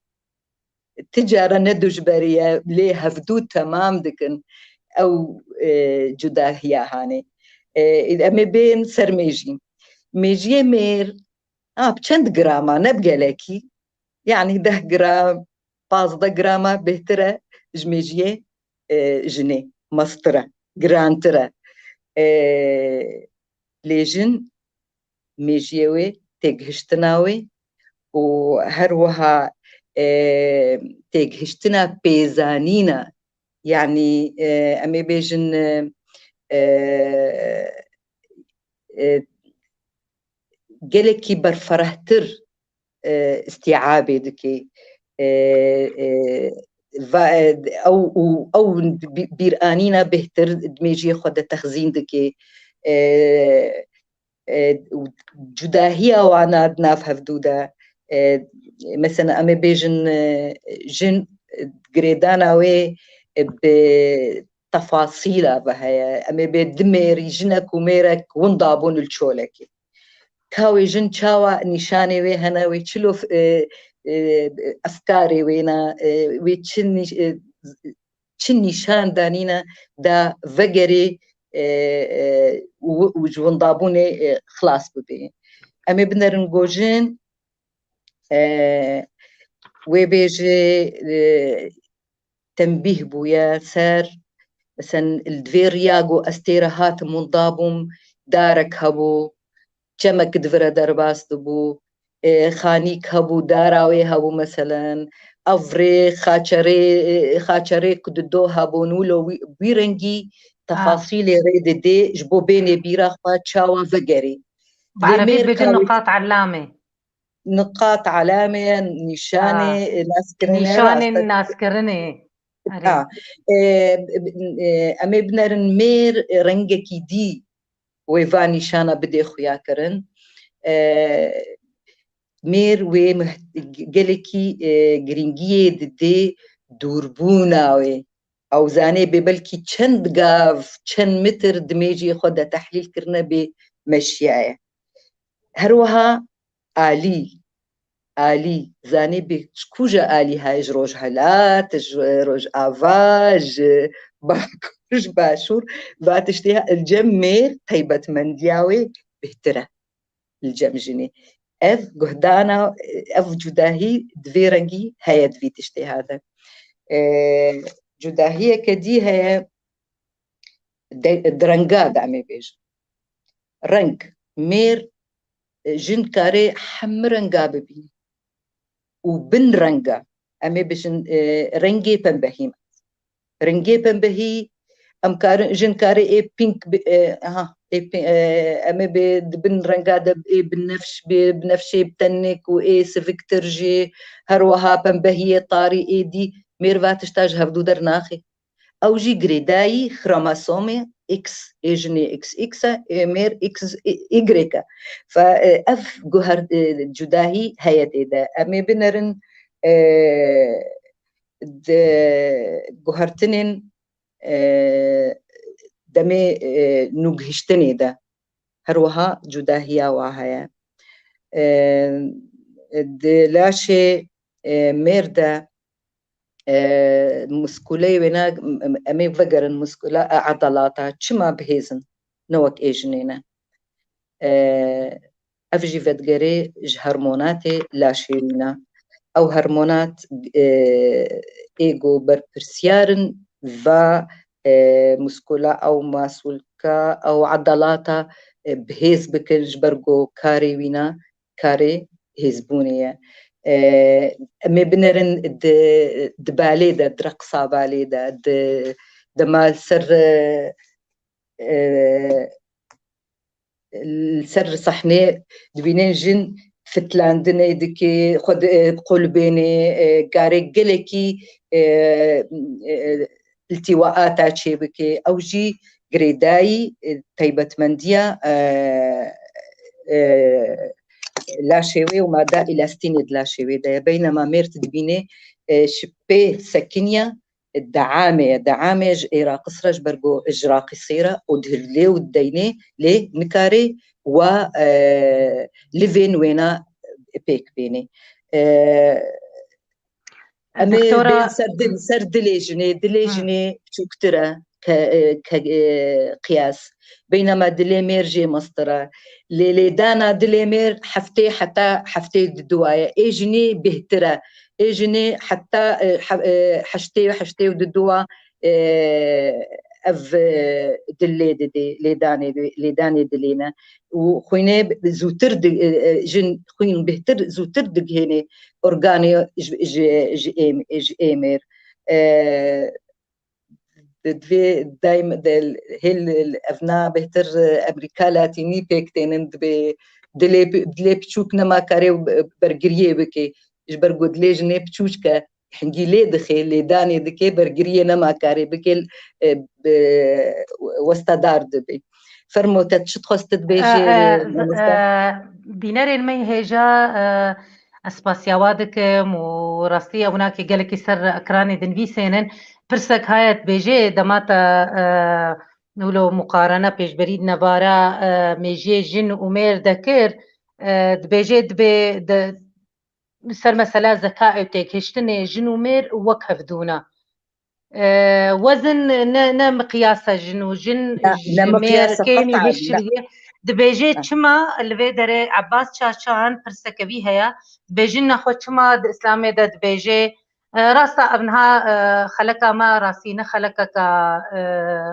Ti cara ne dijberî ye, lê hevdû temam dikin. Ew, e, cudahiya hanê. E, em ê bên ser mêjî. Mêjiyê mêr, a, bi çend grama, ne bi gelekî. Yanî deh gram, pazdeh grama bêhtir e ji mêjiyê, e, jinê, mestir e, girantir e. E, lê jin mêjiyê wê, têgihiştina wê û her wiha, e, têgihiştina pêzanîna, yanî, e, em ê bêjin, e, e, e, gelekî berferehtir, e, îstîabê dike. E, e, va-, e, ew û ew bî-, bîranîna bêhtir di mêjiyê xwe de texzîn dike. E, e, û cudahiya wana di nav hevdû de, e, mesela em ê bêjin, e, jin, e, girêdana wê, e, bi tefasîla ve heye. Em ê bê du mêrî, jinek û mêrek winda bûn li çolekê. Ka wê jin çawa nîşanê wê hene, wê çilo, e, e, efkarê wê ne, e, wê çi nîş-, e, çi nîşan danîne da vegerê, e, e, û, û ji windabûnê, e, xilas bibê. Em ê binerin go jin, e, wê bêjê, e, tembîh bûye ser, mesela li divê riya ku ez tê re hatim winda bûm, darek hebû, çemek di vir re derbas dibû, e, xanîk hebû, dara wê hebû, meselen, ev rê, xaçerê, e, xaçerê ku di do hebûn, wilo wî, wî rengî tefasîlê rê didê, ji bo bênê bîra xwe çawa vegerê. Bi Lê erebî mêr bêjin ka wî niqat elamê. Niqat elamê, nîşanê, Ah, e, naskirinê, nîşanên rast e. Naskirinê. Erê. Ha, e, e, em ê binerin mêr, e, rengekî dî wê va nîşana bidê xuya kirin. E, mêr wê mih-, gelekî, e, girîngiyê didê dûrbûna wê. Ew zanê bê belkî çend gav, çend metir di mêjiyê xwe de tehlîl kirine bê meşiyaye. Her wiha alî, alî, zanê bê ji kûja alî heye, ji rojhilat, ji rojava, ji bakur, ji başûr, va tiştê he-, li cem mêr taybetmendiya wê bêhtir e li cem jinê. Ev guhdana, ev cudahî di vê rengî heye di vî tiştê he de. E, cudahiyeke dî heye, de, di renga de em ê bêjin. Reng, mêr, e, jin karê hemû renga bibîne. Û bin renga, em ê bêjin, e, rengê pembehî. Rengê pembehî, em karin, jin karê ê pink bi, e, aha, ê pi-, e, em ê bê di bin renga de ê binefş, bê binefşê bi tenê ku ê siviktir jî, her wiha pembehiyê tarî ê dî, mêr va tişta ji hevdû dernaxê. Ew jî girêdayî xromosomê X, ê jinê X X e, ê mêr X Y e. Fe, e, ev guher, e, cudahî heye tê de. Em ê binerin, e, di guhertinên, e, demê, e, nûgihiştinê de. Her wiha cudahiya wa heye. E, di laşê, e, mêr de, e, muskûleyê wêne, em, em ê vegerin muskûla, e, edalata. Çima bihêz in? Ne wek ê jinê ne. E, ev jî vedigerê ji hormonatê laşê wî ne. Ew hormonat, e, ê ku berpirsiyar in va, e, muskûla ew masûlka, ew edalata, e, bihêz bikin ji ber ku karê wî ne, karê hêzbûnê ye. E, em ê binerin di, di balê de, di reqsa balê de, di, dema li ser, e, e, li ser sehnê dibînin jin fitlandinê dike, xwe di, e, qulbênê, e, karê gelekî, e, e, iltîwaata çêbike. Ew jî girêdayî, e, taybetmendiya, e, e, laşê wê û mada elastînê di laşê wê de ye. Beynema mêr tu dibînê, e, ji pê sekiniya, deamê ye. Deamê ji êraqis re, ji ber ku ji raqisê re û dihilê û dideynê, lê nikare wa, e, livên wêna pêk bênê. E, em ê Doktora bê ser dil, ser dilê jinê, dilê Hı. jinê biçûktir e. ke, e, ke, e, qiyas. Beynema dilê mêr jê mestir e. Lê lêdana dilê mêr heftê heta heftê û diduwa ye. Ê jinê bêhtir e. Ê jinê heta, e, he-, e, heştê û heştê û diduwa, e, ev, e, dil lê didê, lêdanê, lêdanê dilê ne. Û xwînê zûtir di-, e, e, jin xwîn bêhtir zûtir digihênê organê ji, ji, ji êm-, ji ê mêr. E, di-, divê daîm de hêl evna bêhtir, e, Amerîka Latînî pêk tênin, dibê dilê pi-, dilê piçûk nema karê bergiriyê bike. Ji ber ku dilê jinê piçûçke hingî lê dixê, lêdanê dike, bergiriyê nema karê bike, e, bi, westadar dibe. Fermo, te çi dixwest dibêjî, e, mamoste? E, bînerên me hêja, e, ez spasiya wa dikim û rastî ewna ki gelekî ser ekranê dinivîsênin. Pirsek heye dibêje, dema te, e, wilo muqarene pêşberî di nebara, e, mêjiyê jin û mêr de kir, e, dibêje dibê di, ser mesela zeka û têgihiştinê jin û mêr wek hevdû ne. E, wezin ne, ne miqyasa jin û jin, ne, ji ne mêr miqyasa kêm û qet'an, ne. Hişiriyê. Dibêje, ha, çima li vê derê Ebbas Çaçan pirseke wî heye, dibêjin nexwe çima di Îslamê de dibêje, e, rasta ev niha, e, xeleka me rastî ne xelekeka, e,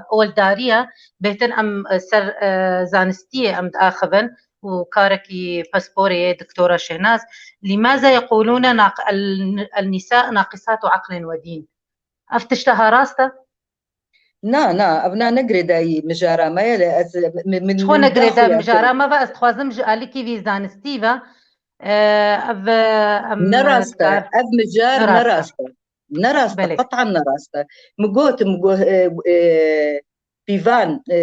oldarî ye, bêhtir em, e, ser, e, zanistiyê em diaxivin û karekî pisporê ye, Doktora Şehnaz. Lîmaze yeqûlûne naq-, el, el nîsa naqisat û eqlên we dîn. Ev tişta ha rast e? Na, na, ev na ne girêdayî mijara me ye, lê ez, mi-, min, çi xwe min ne girêdayî daxuya mijara me ve, ez dixwazim ji alîkî vî zanistî ve, e, ev, e, em, ne rast e, dikar-, ev mijar ne rast e. Ne rast e. Ne rast e, belê. Qet'an ne rast e. Min got, min got, e, e, pîvan, e,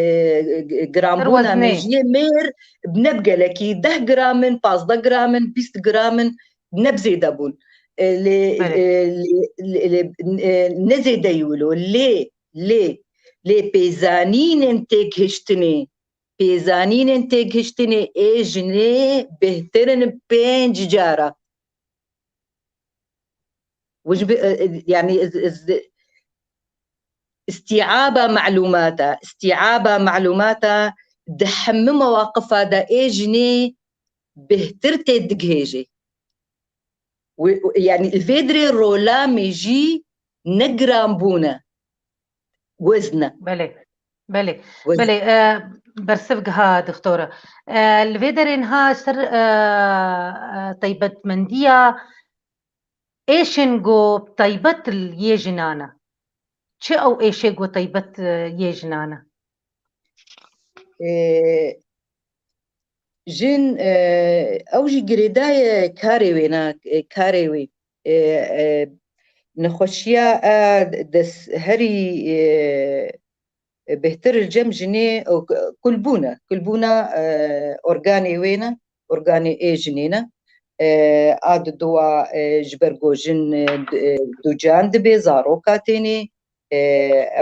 g-, giranbûna, her weznê, mejiyê mêr ne bi gelekî, deh gram in, pazdeh gram in, bîst gram in, ne bi zêde bûn. E, lê, belê, e, lê, lê, lê, e, ne zêde yî wilo. Lê, lê, lê pêzanînên têgihiştinê, pêzanînên têgihiştinê ê jinê bêhtir in pênc cara. Wi ji bi-, e, e, yani, iz-, iz-, îstîaba melûmata, îstîaba melûmata di hemî mewaqifa de ê jinê bêhtir tê digihêjê. Wi-, wi-, yani, li vê dirê rola mêjî ne giranbûn e. Wezn e. Belê. Belê. Wezn. Belê, e, bersiv giha, doktora. E, li vê derê niha ser, e, e, taybetmendiya êşên ku taybet li yê jinan e. Çi ew êşê ku taybet, e, yê jinan e? E, jin, e, ew jî girêdayê karê wê ne, e, karê wê. E, e, nexweşiya, e, des-, herî, e, bêhtir li cem jinê, o, kulbûn e. Kulbûna, e, organê wê ne, organê ê jinê ne. E, a diduwa, e, ji ber ku jin, e, d-, e, ducan dibe, zaroka tênê, e,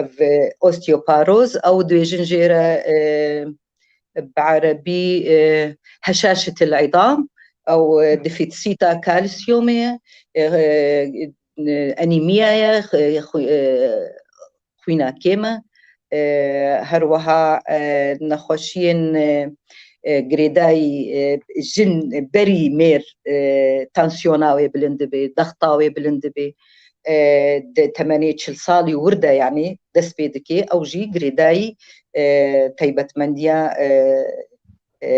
ev, e, osteoparoz, ew dibêjin jê re, e, bi erebî, e, heşaşetil îdam, ew, e, defîsîta kalsiyumê ye, e, e, enîmiya ye, xwe-, xwe-, e, xwîna kêm e. E, her wiha, e, nexweşiyên, e, e, girêdayî, e, jin berî mêr, e, tansiyona wê bilind dibe, dexta wê bilind dibe. E, di temenê çil salî wir de, yanî dest pê dike, ew jî girêdayî, e, taybetmendiya, e, e,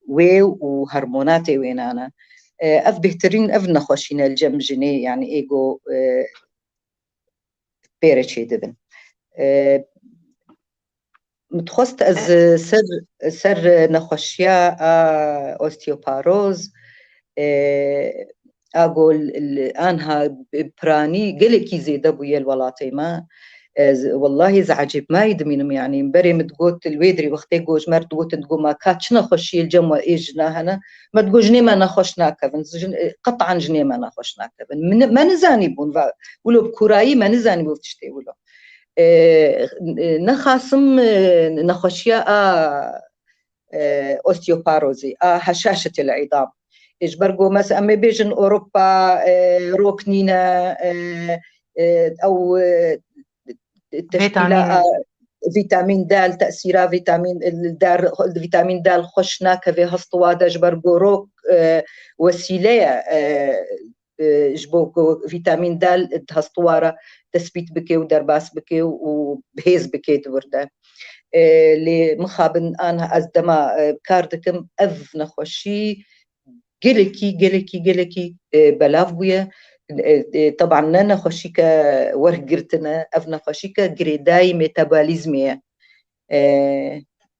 wê û hormonatê wê nane. E, ev bêhtirîn, ev nexweşî ne li cem jinê, yanî ê ku, e, pê re çêdibin. E, min dixwest ez, e, ser, ser nexweşiya a osteoparoz, e, a ku li, li, anha piranî gelekî zêde bûye li welatê me. Ez, wellahî ez ecêbmayî dimînim, yanî berê min digot, li wê dirî wextê ku ji me re digotin, digot, ma ka çi nexweşiyê li cem we ê jina hene? Me digot, jinê me nexweş nakevin. Jin, e, qet'an jinê me nexweş nakevin. Min, me nizanîbûn, va, wilo bi kûrayî me nizanîbû tiştê wilo. E, e, nexasim, e, nexweşiya a, e, osteoparozî, a heşaşetil îdam. E, ji ber ku mes-, em ê bêjin Ewropa, e, rok nîne, e, e, ew, e, teşkîla vîtamîn D, tesîra vîtamîn D, vîtamîn D xweş nakeve hestwa de, ji ber gorok e, wesîle ye e, e, ji bo ku vîtamîn D di hestwa re tespît bike û derbas bike û bihêz bike di wir de. E, lê mixabin an ez dema e, kar dikim, ev nexweşî gelekî, gelekî, gelekî e, belav bûye. E, e, teban ne nexweşîke wergirtine, ev nexweşîke girêdayî metabolîzmê ye. E,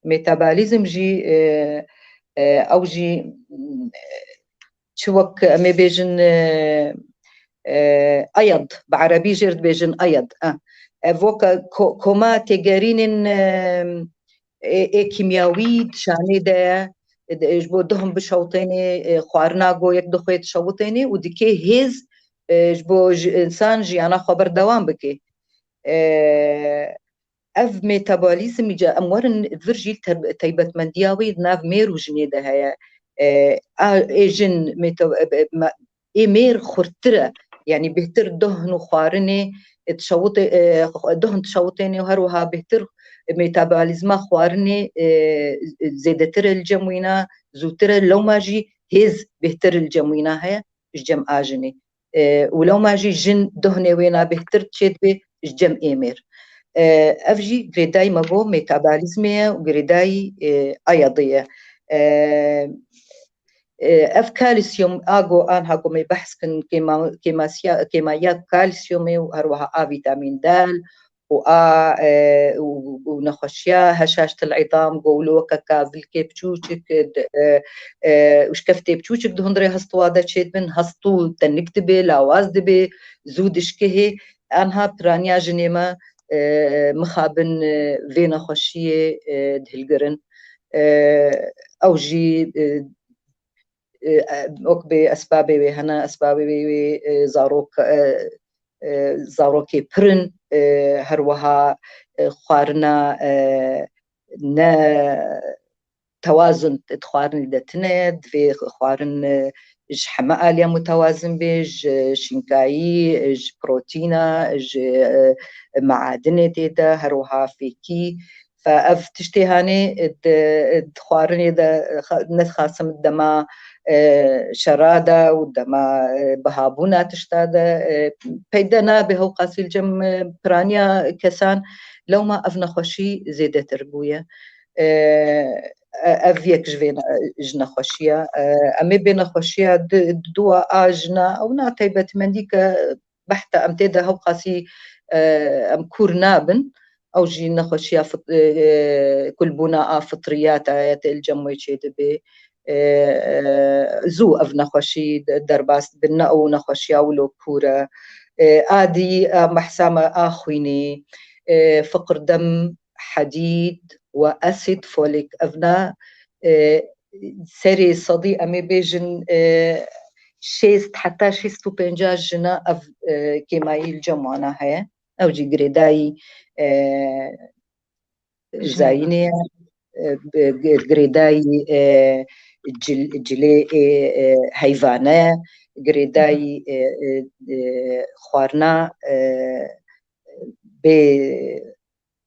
metabolîzm jî e, e, ew jî çi wek em ê bêjin e, e, ayad, bi erebî jê re dibêjin ayad. E, ev weke ko- koma têgerînên e, ê, ê kîmyawî di şanê de ye. E, de- ji bo duhum bişewitênê, e, xwarina go yek du xwê dişewitênê û dikê hêz e, ji bo ji, însan jiyana xwe berdewam bike. E, ev metabolîzm îca em werin vir jî te- taybetmendiya wê di nav mêr û jinê de heye. E, a, ê jin meta- e, e, ma- ê mêr xurttir e. Yanî bêhtir dohn û xwarinê dişewitê, e, dohn dişewitêne û her wiha bêhtir metabolîzma xwarinê e, zêdetir e li cem wîna, zûtir e, lewma jî hêz bêhtir li cem wîna heye ji cem a jinê. E, û lewma jî jin dohnê wêna bêhtir çêdibe ji cem ê mêr. E, ev jî girêdayî me got metabolîzmê ye û girêdayî e, ayadê ye. E, e, ev kalsiyum, a go anha ku me behs kin, kêma-, kêmasiya-, kêmaya kalsiyumê û her wiha A vîtamîn D û A, e, û, û nexweşiya heşaştil îdam, go wilo weke kavilkê biçûçik, e, d- e, e, û şkeftê biçûçik di hundirê hestwa de çêdibin, hestû tenik dibe, lawaz dibe, zû dişkihê. Anha piraniya jinê me e, mixabin e, vê nexweşiyê e, dihilgirin. E, ew jî e, e, wek bê esbabê wê hene, esbabê wê, wê e, zarok, e, e, zarokê pir in, e, her wiha e, xwarina e, ne tewazun di xwarinê de tune ye, divê xwarin e, ji heme aliya mutewazin be, ji şînkayî, ji protîna, ji e, meadinê tê de, her wiha fêkî. Fe ev tiştê hanê di, di xwarinê de xa- ne dixasim dema e, şera de û dema e, bihabûna tişta de e, peyde nabe hewqasî li cem e, piraniya kesan, lewma ev nexweşî zêdetir bûye. E, e, ev yek ji vê ne- ji nexweşiya. E, em ê bê nexweşiya di, di dua a jina, ew na taybetmendî ke behta em tê de hewqasî e, em kûr nabin. Ew jî nexweşiya fit- e, e, kulbûna a fitriyata ye, tê li cem wê çêdibe. E, e, zû ev nexweşî de- derbas dibe, ne ew nexweşiya wilo kûr e. E, a dî, a behsa me a xwînê, e, fiqir dem, hedîd û asid folik, ev na e, serê sedî em ê bêjin e, şêst heta şêst û pênc jina ev e, kêmayî li cem wana heye. Ew jî girêdayî e, Jin. zayînê ye, e, bi- gi- girêdayî e, cil- cilê ê e, heyvane, girêdayî e, e, e, xwarina e, bê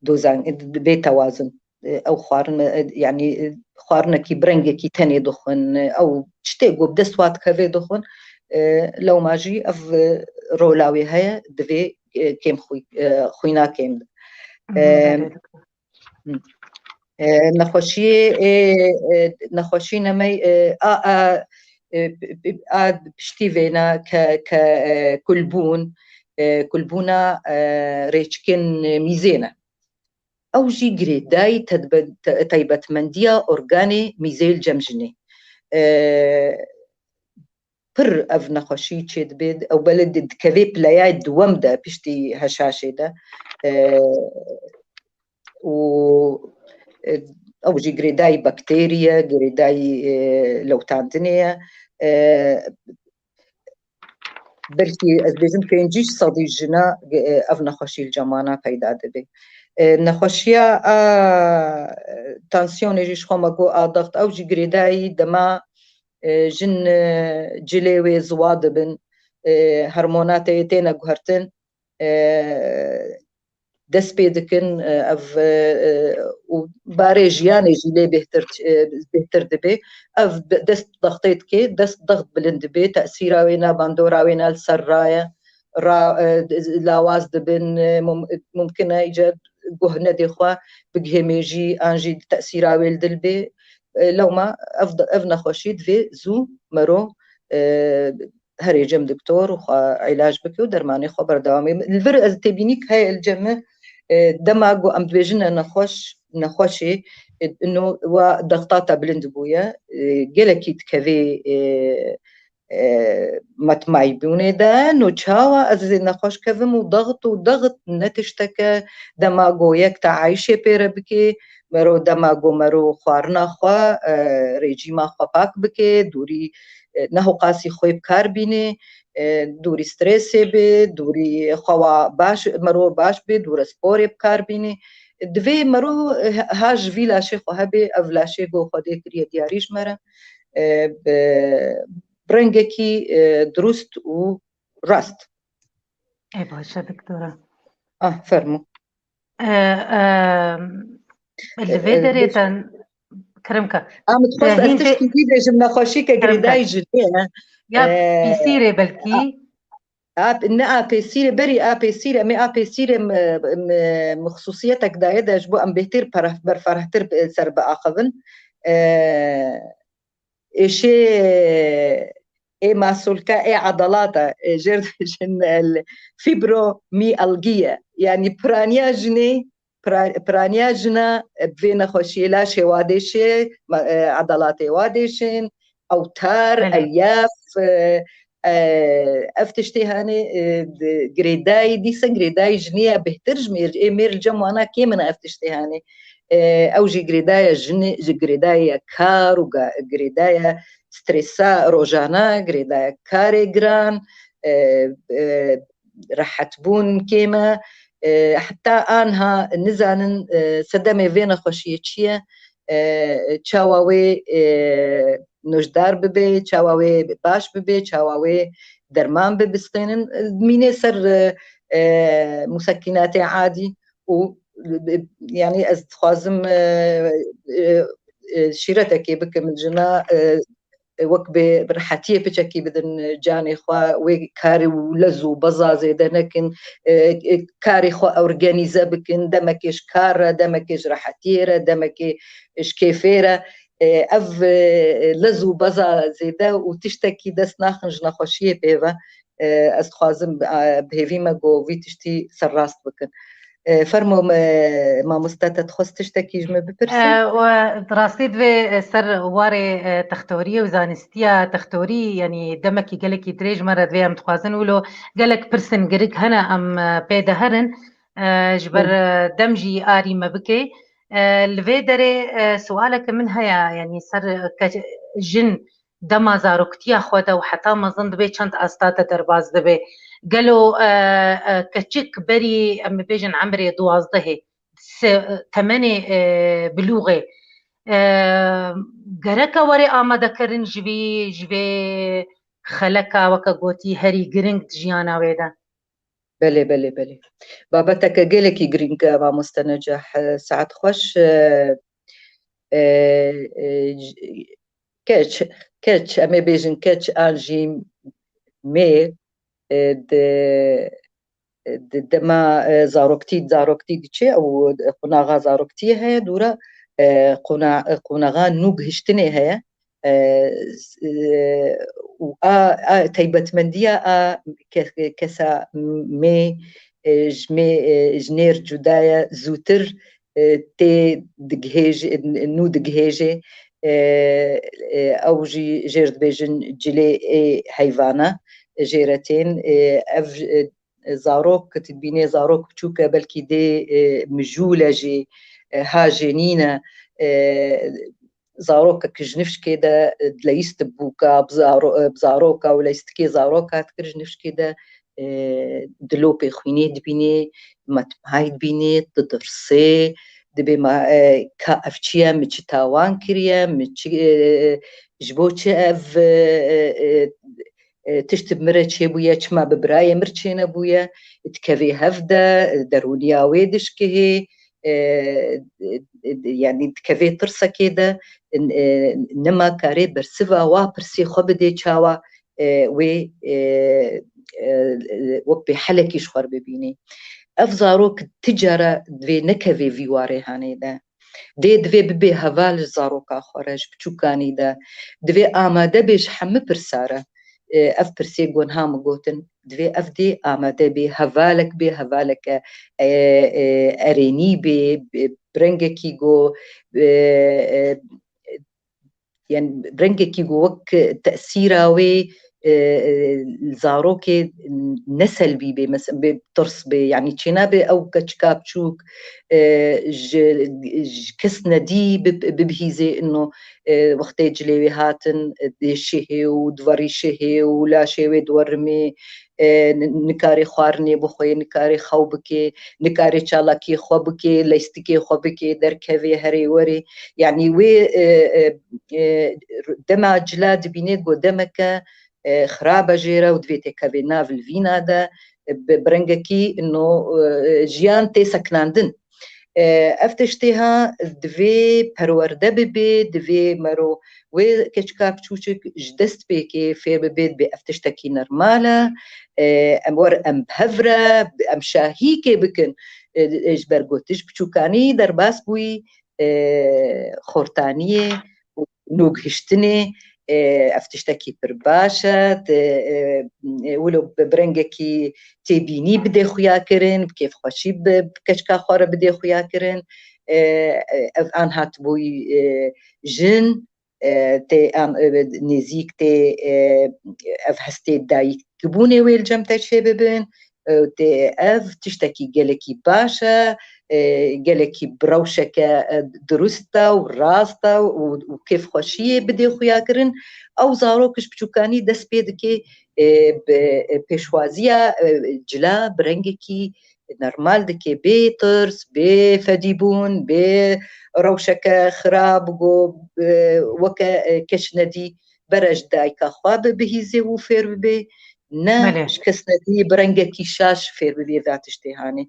dozan, bê tewazin. Ew xwarine, yanî xwarinekî bi rengekî tenê dixwin, ew tiştê ku bi dest wa dikeve dixwin, lewma jî ev rola wê heye, divê kêm xwî-, xwîna kêm de. Em, e, nexweşiyê, e, e, nexweşî nemey, e, a, a, e, p-, p-, a piştî vêne ke, ke, e, kulbûn, e, kulbûna, e, rêçkin mîzê ne. Ew jî girêdayî tedbe-, te-, taybetmendiya organê mîzê li cem jinê. E, pir ev nexweşî çêdibe, ew belê di-, dikeve pileya duwem de piştî heşaşê de. E, û, e, ew jî girêdayî bakterî ye, girêdayî, e, lewtandinê ye. E, belkî ez bêjim pêncî sedî jina, e, ev nexweşî li cem wana peyda dibe. E, nexweşiya a, tansiyonê jî ji xwe me got a daxt, ew jî girêdayî dema, e, jin, e, cilê wê ziwa dibin, e, hormonatê têne guhertin, e, dest pê dikin, e, ev, e, e, û barê jiyanê jî lê bêhtir, e, bêhtir dibe. Ev de-, dest dextê dike, dest dext bilind dibe, tesîra wê na bandora wê na li ser raye, ra, e, lawaz dibin, e, mum-, mumkin e îca guh nedê xwe bigihê mêjî, an jî tesîra wê li dil bê. E, lewma ev, ev nexweşî divê zû mero, e, herê cem doktor û xwe îlac bike û dermanê xwe berdewam bike. Li vir ez têbînîk heye li cem min, e, dema ku em dibêjin e nexweş, nexweşê, e, ino wa dexta te bilind bûye, e, gelekî dikevê, e, e, metmaybûnê de, no çawa ez ê nexweş kevim û dext û dext ne tişteke dema ku yek te ayşê pê re bikê, mero dema ku mero xwarina xwe, e, rejîma xwe pak bike, dûrî, e, neho qasî xwê bi kar bînê, e, dûrî stresê bê, dûrî xewa baş, mero baş bê, dûre sporê bi kar bînê. Divê mero, e, ha ji vî laşê xwe hebe, ev laşê ku Xwedê kiriye diyarî ji me re, e, bi, bi rengekî, e, dirust û rast. Ê baş e, doktora. Ah, fermo. E, e, li vê E, derê te kirim ke. A, min dixwest Te ez hîn tê- tiştî dî bêjim, nexweşîke Kirim ke. girêdayî jinê ye. Ya E, pîsîrê belkî. A, ne apêsîrê, berî apêsîrê, em ê apêsîrê mi, mi, mi xisûsiyetek daye de ji bo em bêhtir peref-, berferehtir, e, ser biaxivin. E, êşê, ê masolka, ê edalata, e, jêr dibêjin, e, fibromiyalgiye. Yanî piraniya jinê, pira-, piraniya jina, e, bi vê nexweşiyê laşê wa dêşê, ma-, e, edalatê wa dêşên, ewtar, Belê. elyaf, e, e, ev tiştê hanê, e, di-, girêdayî, dîsa girêdayî jinê ye bêhtir ji mêr, ê mêr li cem wana kêm in ev tiştê hanê. E, ew jî girêdaya jinê, ji girêdaya kar û ga-, girêdaya stresa rojana, girêdaya karê giran, e, e, rehetbûn kêm e, e, heta anha nizanin, e, sedemê vê nexweşiyê çi ye, e, çawa wê, e, nojdar bibe, çawa wê baş bibe, çawa wê derman bibistênin. Mînê ser, e, e, musekînatê adî û, e, yanî ez dixwazim, e, e, e, şîretekê bikim jina, e, wek bi, bi rehetiyê piçekî bidin canê xwe, wê karê û lez û beza zêde nekin, e, e, karê xwe organîze bikin, demekê ji kar re, demekê ji rehetiyê re, demekê ji kêfê re. E, ev, e, lez û beza zêde û tiştekî dest naxin ji nexweşiyê pê ve. E, ez dixwazim, e, bi hêvî me ku vî tiştî serrast bikin. E, fermo me, mamoste, te dixwest tiştekî ji me bipirse? E, we, di rastî divê, e, ser warê, e, textoriyê û zanistiya textorî, yanî demekî gelekî dirêj me re divê em dixwazin wilo gelek pirsên girik hene em, e, pê de herin, e, ji ber, Hı. e, dem jî arî me bike. E, li vê derê, e, sualeke min heye, yanî ser, e, ke-, jin dema zaroktiya xwe de û heta mezin dibe çend asta te derbas dibe? Gelo, e, e, keçik berî, em bibêjin, emrê duwazdehê, se-, temenê, e, bilûxê, e, gereke were amadekirin ji vî, ji vê xeleka, weke gotî, herî giring di jiyana wê de? Belê, belê, belê. Babeteke gelekî girîng e, mamoste Necah. E, saet xweş. E, e, e, j-, keç, keç, em ê bêjin keç an jî mêr, e, di, di dema, e, zaroktî, zaroktî diçe û qonaxa zaroktiyê heye, dûra, e, qona-, qonaxa nû gihiştinê heye. E, s-, e, û a, a taybetmendiya a ke-, kesa mê, e, ji mê, e, ji nêr cuda ye, zûtir, e, tê digihêj-, nû digihêjê, e, e, ew jî jêr dibêjin cilê ê heyvana jê re tên, e, ev, e, zarok, tu dibînê zarok biçûk e, belkî dê, e, mijûl e jî, e, ha jê nîne, e, zarokek ji nifşkê de, e, dileyist bûka, bi zaro-, e, bi zaroka û leystikê zaroka dikir ji nifşkê de, e, dilopê xwînê dibînê, metmay dibînê, didirsê, dibê ma, e, ka ev çi ye, min çi tawan kiriye, min çi, e, ji bo çi ev, e, e, e, tişt bi min re çêbûye, çima bi birayê min çênebûye, dikevê hev de, e, derûniya wê dişkihê, e, e, e, yanî dikevê tirsekê de, e, nima karê bersiva wa pirsê xwe bidê çawa, e, wê, e, e, wek bêhelekî ji xwe re bibînî. Ev zarok ti cara divê nekevê vî warê hanê de. Dê divê bibê heval ji zaroka xwe re, ji biçûkanî de. Divê amade bê ji hemû pirsa re. E, ev pirsê ku niha min gotin, divê ev dê amade bê, hevalek bê, hevaleke, e, e, erênî bê, bi, bi rengekî ku, e, e, yani rengekî ku wek tesîra wê, e, e, zarokê ne selbî bê, mes-, bê tirs bê, yani çênabe ew keçika biçûk, e, ji, ji kes nedî bib-, bibihîzê ino, e, wextê cilê wê hatin, e, dê şihê û divarî şihê û laşê wê diwerimê, e, ni-, nikarê xwarinê bixwê, nikarê xew bikê, nikarê çalakiyê xwe bikê, leystikê xwe bikê, derkevê herê werê. Yanî wê, e, e, e, dema cila dibînê ku demeke, e, xirab e jê re û divê têkevê nav livîna de, e, bi, bi rengekî ino, e, jiyan tê sekinandin. E, ev tiştê ha divê perwerde bibê, divê mero wê keçika biçûçik ji destpêkê fêr bibê, dibê ev tiştekî normal e. E, em wer em bi hev re, em şahîkê bikin. E, e, ji ber ku tu ji biçûkanî derbas bûyî, e, xortaniyê û nûgihiştinê, e, ev tiştekî pir baş e. Te, e, e, wilo bi, bi rengekî têbînî bidê xuya kirin, bi kêfxweşî bi, bi keçika xwe re bidê xuya kirin. E, e, ev an hatibûyî, e, jin, e, tê an, e, nêzîk tê, e, ev hestê dayikbûnê wê li cem te çêbibin. E, tê ev tiştekî gelekî baş e, e, gelekî bi rewşeke, e, dirust e û rast e û, û kêfxweşiyê bidê xuya kirin. Ew zarok ji biçûkanî dest pê dike, e, bi, e, pêşwaziya, e, cila bi rengekî normal dike, bê tirs, bê fedîbûn, bê rewşeke xirab, go, e, weke, e, keç nedî bere ji dayika xwe bi, bihîzê û fêr bibê, ne Belê. ji kes nedî bi rengekî şaş fêr bibê va tiştê hanê.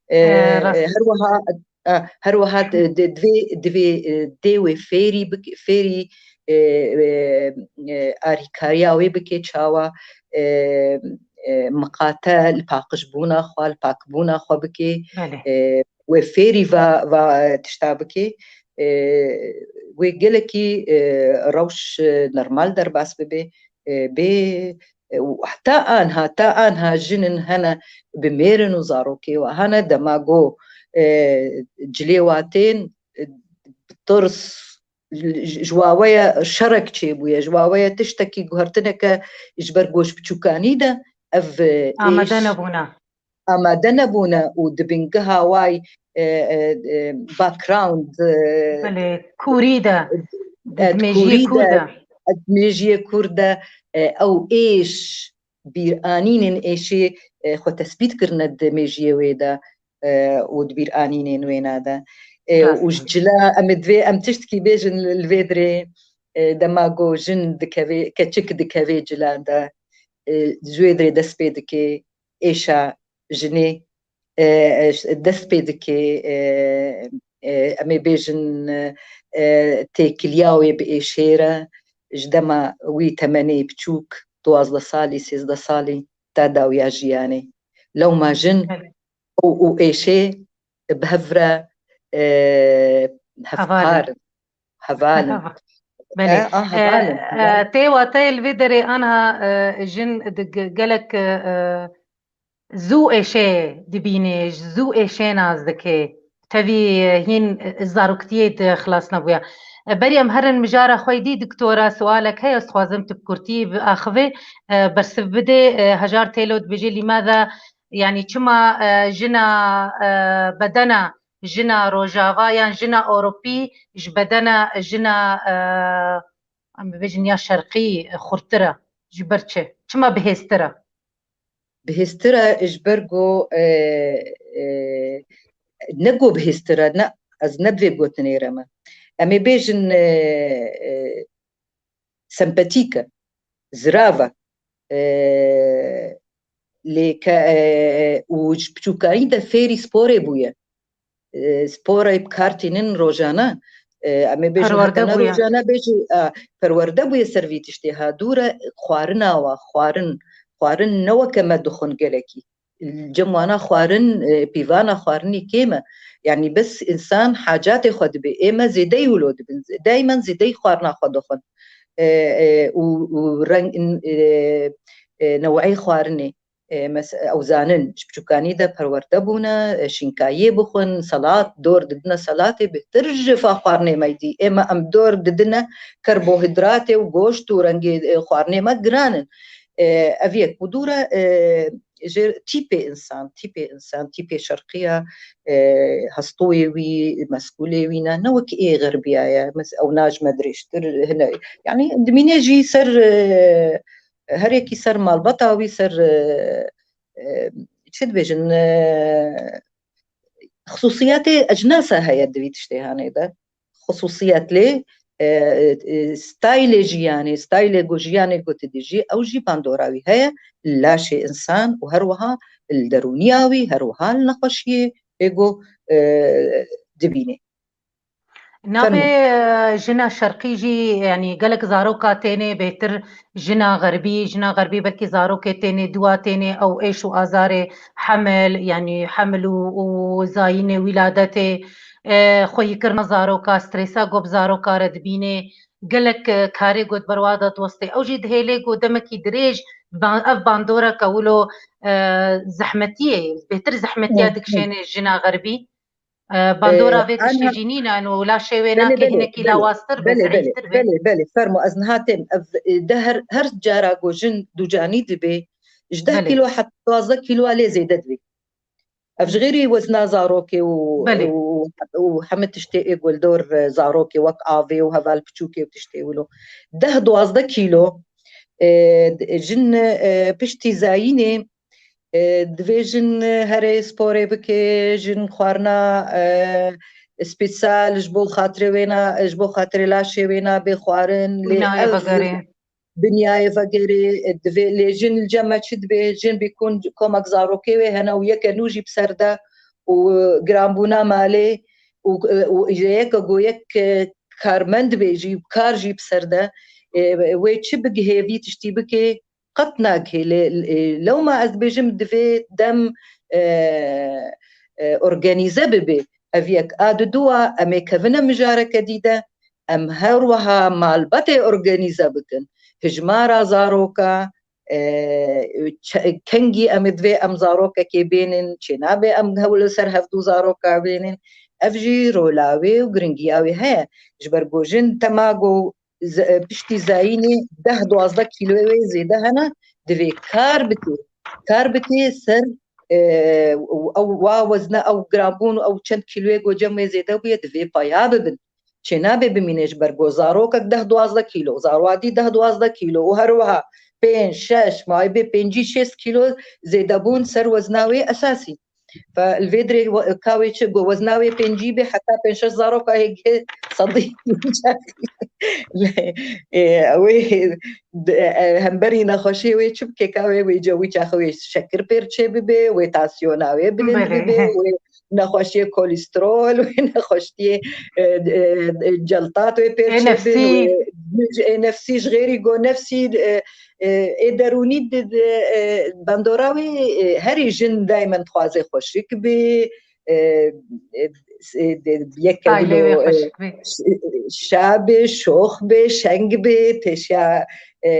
E, E, rast. e, her wiha, e, her wiha di-, di-, divê, divê, e, dê wê fêrî bik-, fêrî, e, e, e, arîkariya wê bike çawa, e, e, miqate li paqijbûna xwe, li pakbûna xwe bike, Belê. e, wê fêrî va, va tişta bike, e, wê gelekî, e, rewş, e, normal derbas bibe, e, bê, e, û heta anha, ta anha jinin hene bi mêrin û zarokê wa hene dema go, e, cilê wa tên, e, bi tirs, ji, ji wa we ye şerek çêbûye, ji wa we ye tiştekî guhertineke ji ber goş biçûkanî de ev, e, Amade êş nebûne. amade nebûne û di bingeha way, e, e, e, background, e, Belê, kûrî de, e, di mêjiyê kûrî kûr de, de. e, di mêjiyê kûr de, e, ew êş, bîranînên êşê, e, xwe tesbît kirine di mêjiyê wê de, e, û di bîranînên wêna de. E, Rast. û ji cila em ê divê em tiştkî bêjin li, li vê dirê, e, dema go jin dikevê, keçik dikevê cila de, e, ji wê dirê dest pê dike êşa jinê, e, e, dest pê dike, e, e, em ê bêjin, e, têkiliya wê bi êşê re, ji dema wî temenê biçûk, duwazdeh salî, sêzdeh salî, ta dawiya jiyanê. Lewma jin Belê. û, û êşê bi hev re, e, Heval in. hevpar in. Heval in. Belê. E, a, heval in, E, heval in. e, tê wateyê li vê derê anha, e, jin di ge-, gelek, e, zû êşê dibînê, ji zû êşê nas dike. Tevî, e, hîn, e, zaroktiyê de xilas nebûye. E, berî em herin mijara xwe dî, doktora, sualek heye, ez dixwazim tu bi kurtî biaxivê, e, bersiv bidê. E, Hejar Têlo dibêje, lîmada, yanî çima, e, jina, e, bedena jina Rojava yan jina Ewropî ji bedena jina, e, em bibêjin ya şerqî, e, xurttir e? Ji ber çi? Çima bihêztir e? Bihêztir e ji ber ku, e, e, ne ku bihêztir e, ne, ez ne bi vê gotinê re me. Em ê bêjin, e, e, sempatîk e, zirav e. E, lê ke, e, û ji piçûkarî de fêrî sporê bûye. E, sporê bi kar tînin rojane. E, em ê bêjin Perwerde heta ne bûye. Rojane bêjî, a, perwerde bûye ser vî tiştê. Ha dû re xwarina wa, xwarin, xwarin ne weke me dixwin gelekî. Cem wana xwarin, e, pîvana xwarinî kêm e. Yanî bes însan hacatê xwe dibe. Ê me zêdeyî wilo dibin. Daymen zêdeyî xwarina xwe dixwin. E, e, û, û reng, e, e, neweyê xwarinê. E, mes-, ew zanin, ji piçûkanî de perwerde bûne, e, şînkayiyê bixwin, selat, dor didine selatê, bêhtir ji fa xwarinê me dî. Ê me em dor didine karbohîdratê û goşt û rengê, e, xwarinê me giran in. E, ev yek. Û dû re, e, ji tîpê însan, tîpê însan, tîpê şerqiya, e, hestûyê wî, meskûlê wî ne, ne wek ê xerbiya ye. Mes-, ew na ji me dirêjtir, hine, yanî dimîne jî ser, e, her yekî ser malbata wî, ser, e, e, çi dibêjin, e, xisûsiyetê ecnasa heye di vî tiştê hanê de. Xisûsiyet lê, e, e, staylê jiyanê, staylê ku jiyanê ku tu dijî, ew jî bandora wî heye li laşê însan û her wiha li derûniya wî, her wiha li nexweşiyê ê ku, e, dibînê. Navê, Fermo. E, jina şerqî jî, yanî gelek zaroka tênê bêhtir jina xerbî, jina xerbî belkî zarokê tênê, dûa tênê ew êş û azarê hemil, yanî hemil û, û zayînê wîladetê, e, xweyîkirina zaroka, stresa ku bi zaroka re dibînê, gelek, e, karê ku di berwa de diwestê. Ew jî dihêlê ku demekî dirêj ba-, ev bandoreke wilo, e, zehmetiyê, bêhtir zehmetiya Hı, hı. dikişênê jina xerbî. E, bandora E, vê tiştê ana jî nîne, û laşê wê Belê, nake belê, hinekî belê. lawaztir be, Belê, belê, zehîftir be. Belê, belê. Fermo, ez niha têm. Ev, e, de her, her cara ku jin ducanî dibe, ji deh Belê. kîlo heta duwazdeh kîlo lê zêde dibe. Ev ji xêrî wezna zarokê û, Belê. û, û hemî tiştê ê ku li dor, e, zarokê wek avê û heval piçûkê û tiştê wilo. Deh duwazdeh kîlo, e, jin, e, piştî zayînê, e, divê jin, e, herê sporê bike, jin xwarina, e, spîtsal ji bo xatirê wê na, ji bo xatirê laşê wê na bê xwarin, lê Wî nayê ev vegerê. Binyayê vegerê, e, divê lê jin li cem me çi dibê? Jin bîkun komek zarokê wê hene û yeke nû jî bi ser de û, e, giranbûna malê û, e, û yeke go yek, e, karmend bê jî, kar jî bi ser de, e, wê çi bigihê vî tiştî bike? Qet nagihê. Lê, e, lewma ez dibêjim divê dem, e, e, organîze bibe. Ev yek. A diduwa, em ê kevine mijareke dî de, em her wiha malbetê organîze bikin. Hijmara zaroka, e, çe-, kengî em ê divê em zarokekê bênin, çênabe em hewl li ser hevdû zaroka bênin. Ev jî rola wê û giringiya wê heye. Ji ber ku jin dema ku ze-, piştî zayînê deh duwazdeh kîloyê wê zêde hene, divê kar bike. Kar bike ser, e, ew wa wezne, ew giranbûn û ew çend kîloyê ku cem wê zêde bûye, divê paya bibin. Çênabe bimîne ji ber ku zarokek deh duwazdeh kîlo, zarwadî deh duwazdeh kîlo û her wiha pênc, şeş, maybe pêncî şêst kîlo zêdebûn ser wezna wê esasî. Fe li vê dirê we-, ka wê çi go wezna wê pêncî bê, heta pênc şeş zaroka hêgê sedî. Ê, wê d-, e, hemberî nexweşiyê wê çi bike, ka wê wê ce wî çaxê wê şekir pêr çê bibe, wê tansiyona wê bilind Belê. Bibe, wê nexweşiyê kolîsterol, wê nexweşiyê, e, e, celtat wê pêr Ê çê bin, nefsî. Wê, ê nefsî ji xêrî go nefsî, e, e, ê derûnî di, di, e, bandora wê, e, herî jin daymen dixwaze xweşik bî, e, e, e, de, yeke Ailê wilo, wê e, xweşik bî. ş-, şa bî, şox bî, şeng bî, pêşiya, e,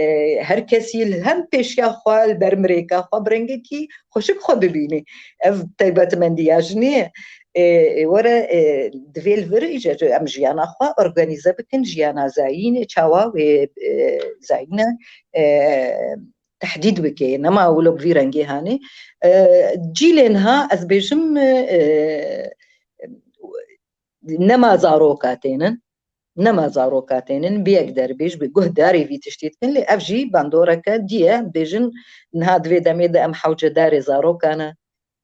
her kesî li hem pêşiya xwe, li ber mirêka xwe bi rengekî xweşik xwe bibînî. Ev taybetmendiya jinê ye. E, e, were, e, divê li vir îje em jiyana xwe organîze bikin, jiyana zayînê, çawa wê, e, zayîne, e, tehdîd bike, nema wilo bi vî rengê hanê. E, cîlê niha ez bêjim, e, nema zaroka tênin, nema zaroka tênin, bi yek derbêj, bi guhdarê vî tiştî dikin, lê ev jî bandoreke dî ye, bêjin niha di vê demê de em hewcedarê zarokan e,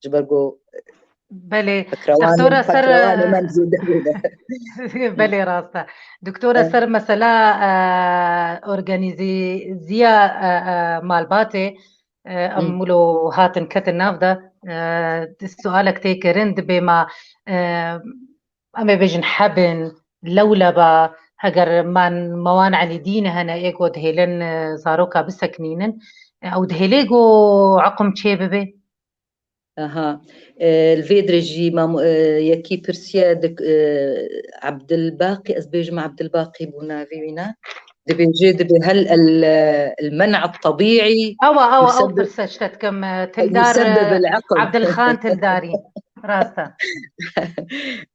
ji ber ku Belê, Doktora Ser, Belê, rast e. Doktora Ser, mesela, e, organîzîziya, e, e, malbatê, e, em wilo hatin ketin nav de, e, sualek tê kirin, dibê ma, e, em ê bêjin hebin, lewleba, heger man mewan elî dîn hene, ê ku dihêlin, e, zaroka biseknînin, e, ew dihêlê ku eqim çê bibe? Aha. E, li vê dirê jî mam-, e, yekî pirsiye dik-, e, Ebdilbaqî, ez bêjim Ebdilbaqî bû navê wî ne. Dibêje, dibê hel el, el men'a tabîî. Ewa, ewa, ew pirse işte dikim, e, Tildar, e, Ebdilxan Tildarî. Rast e.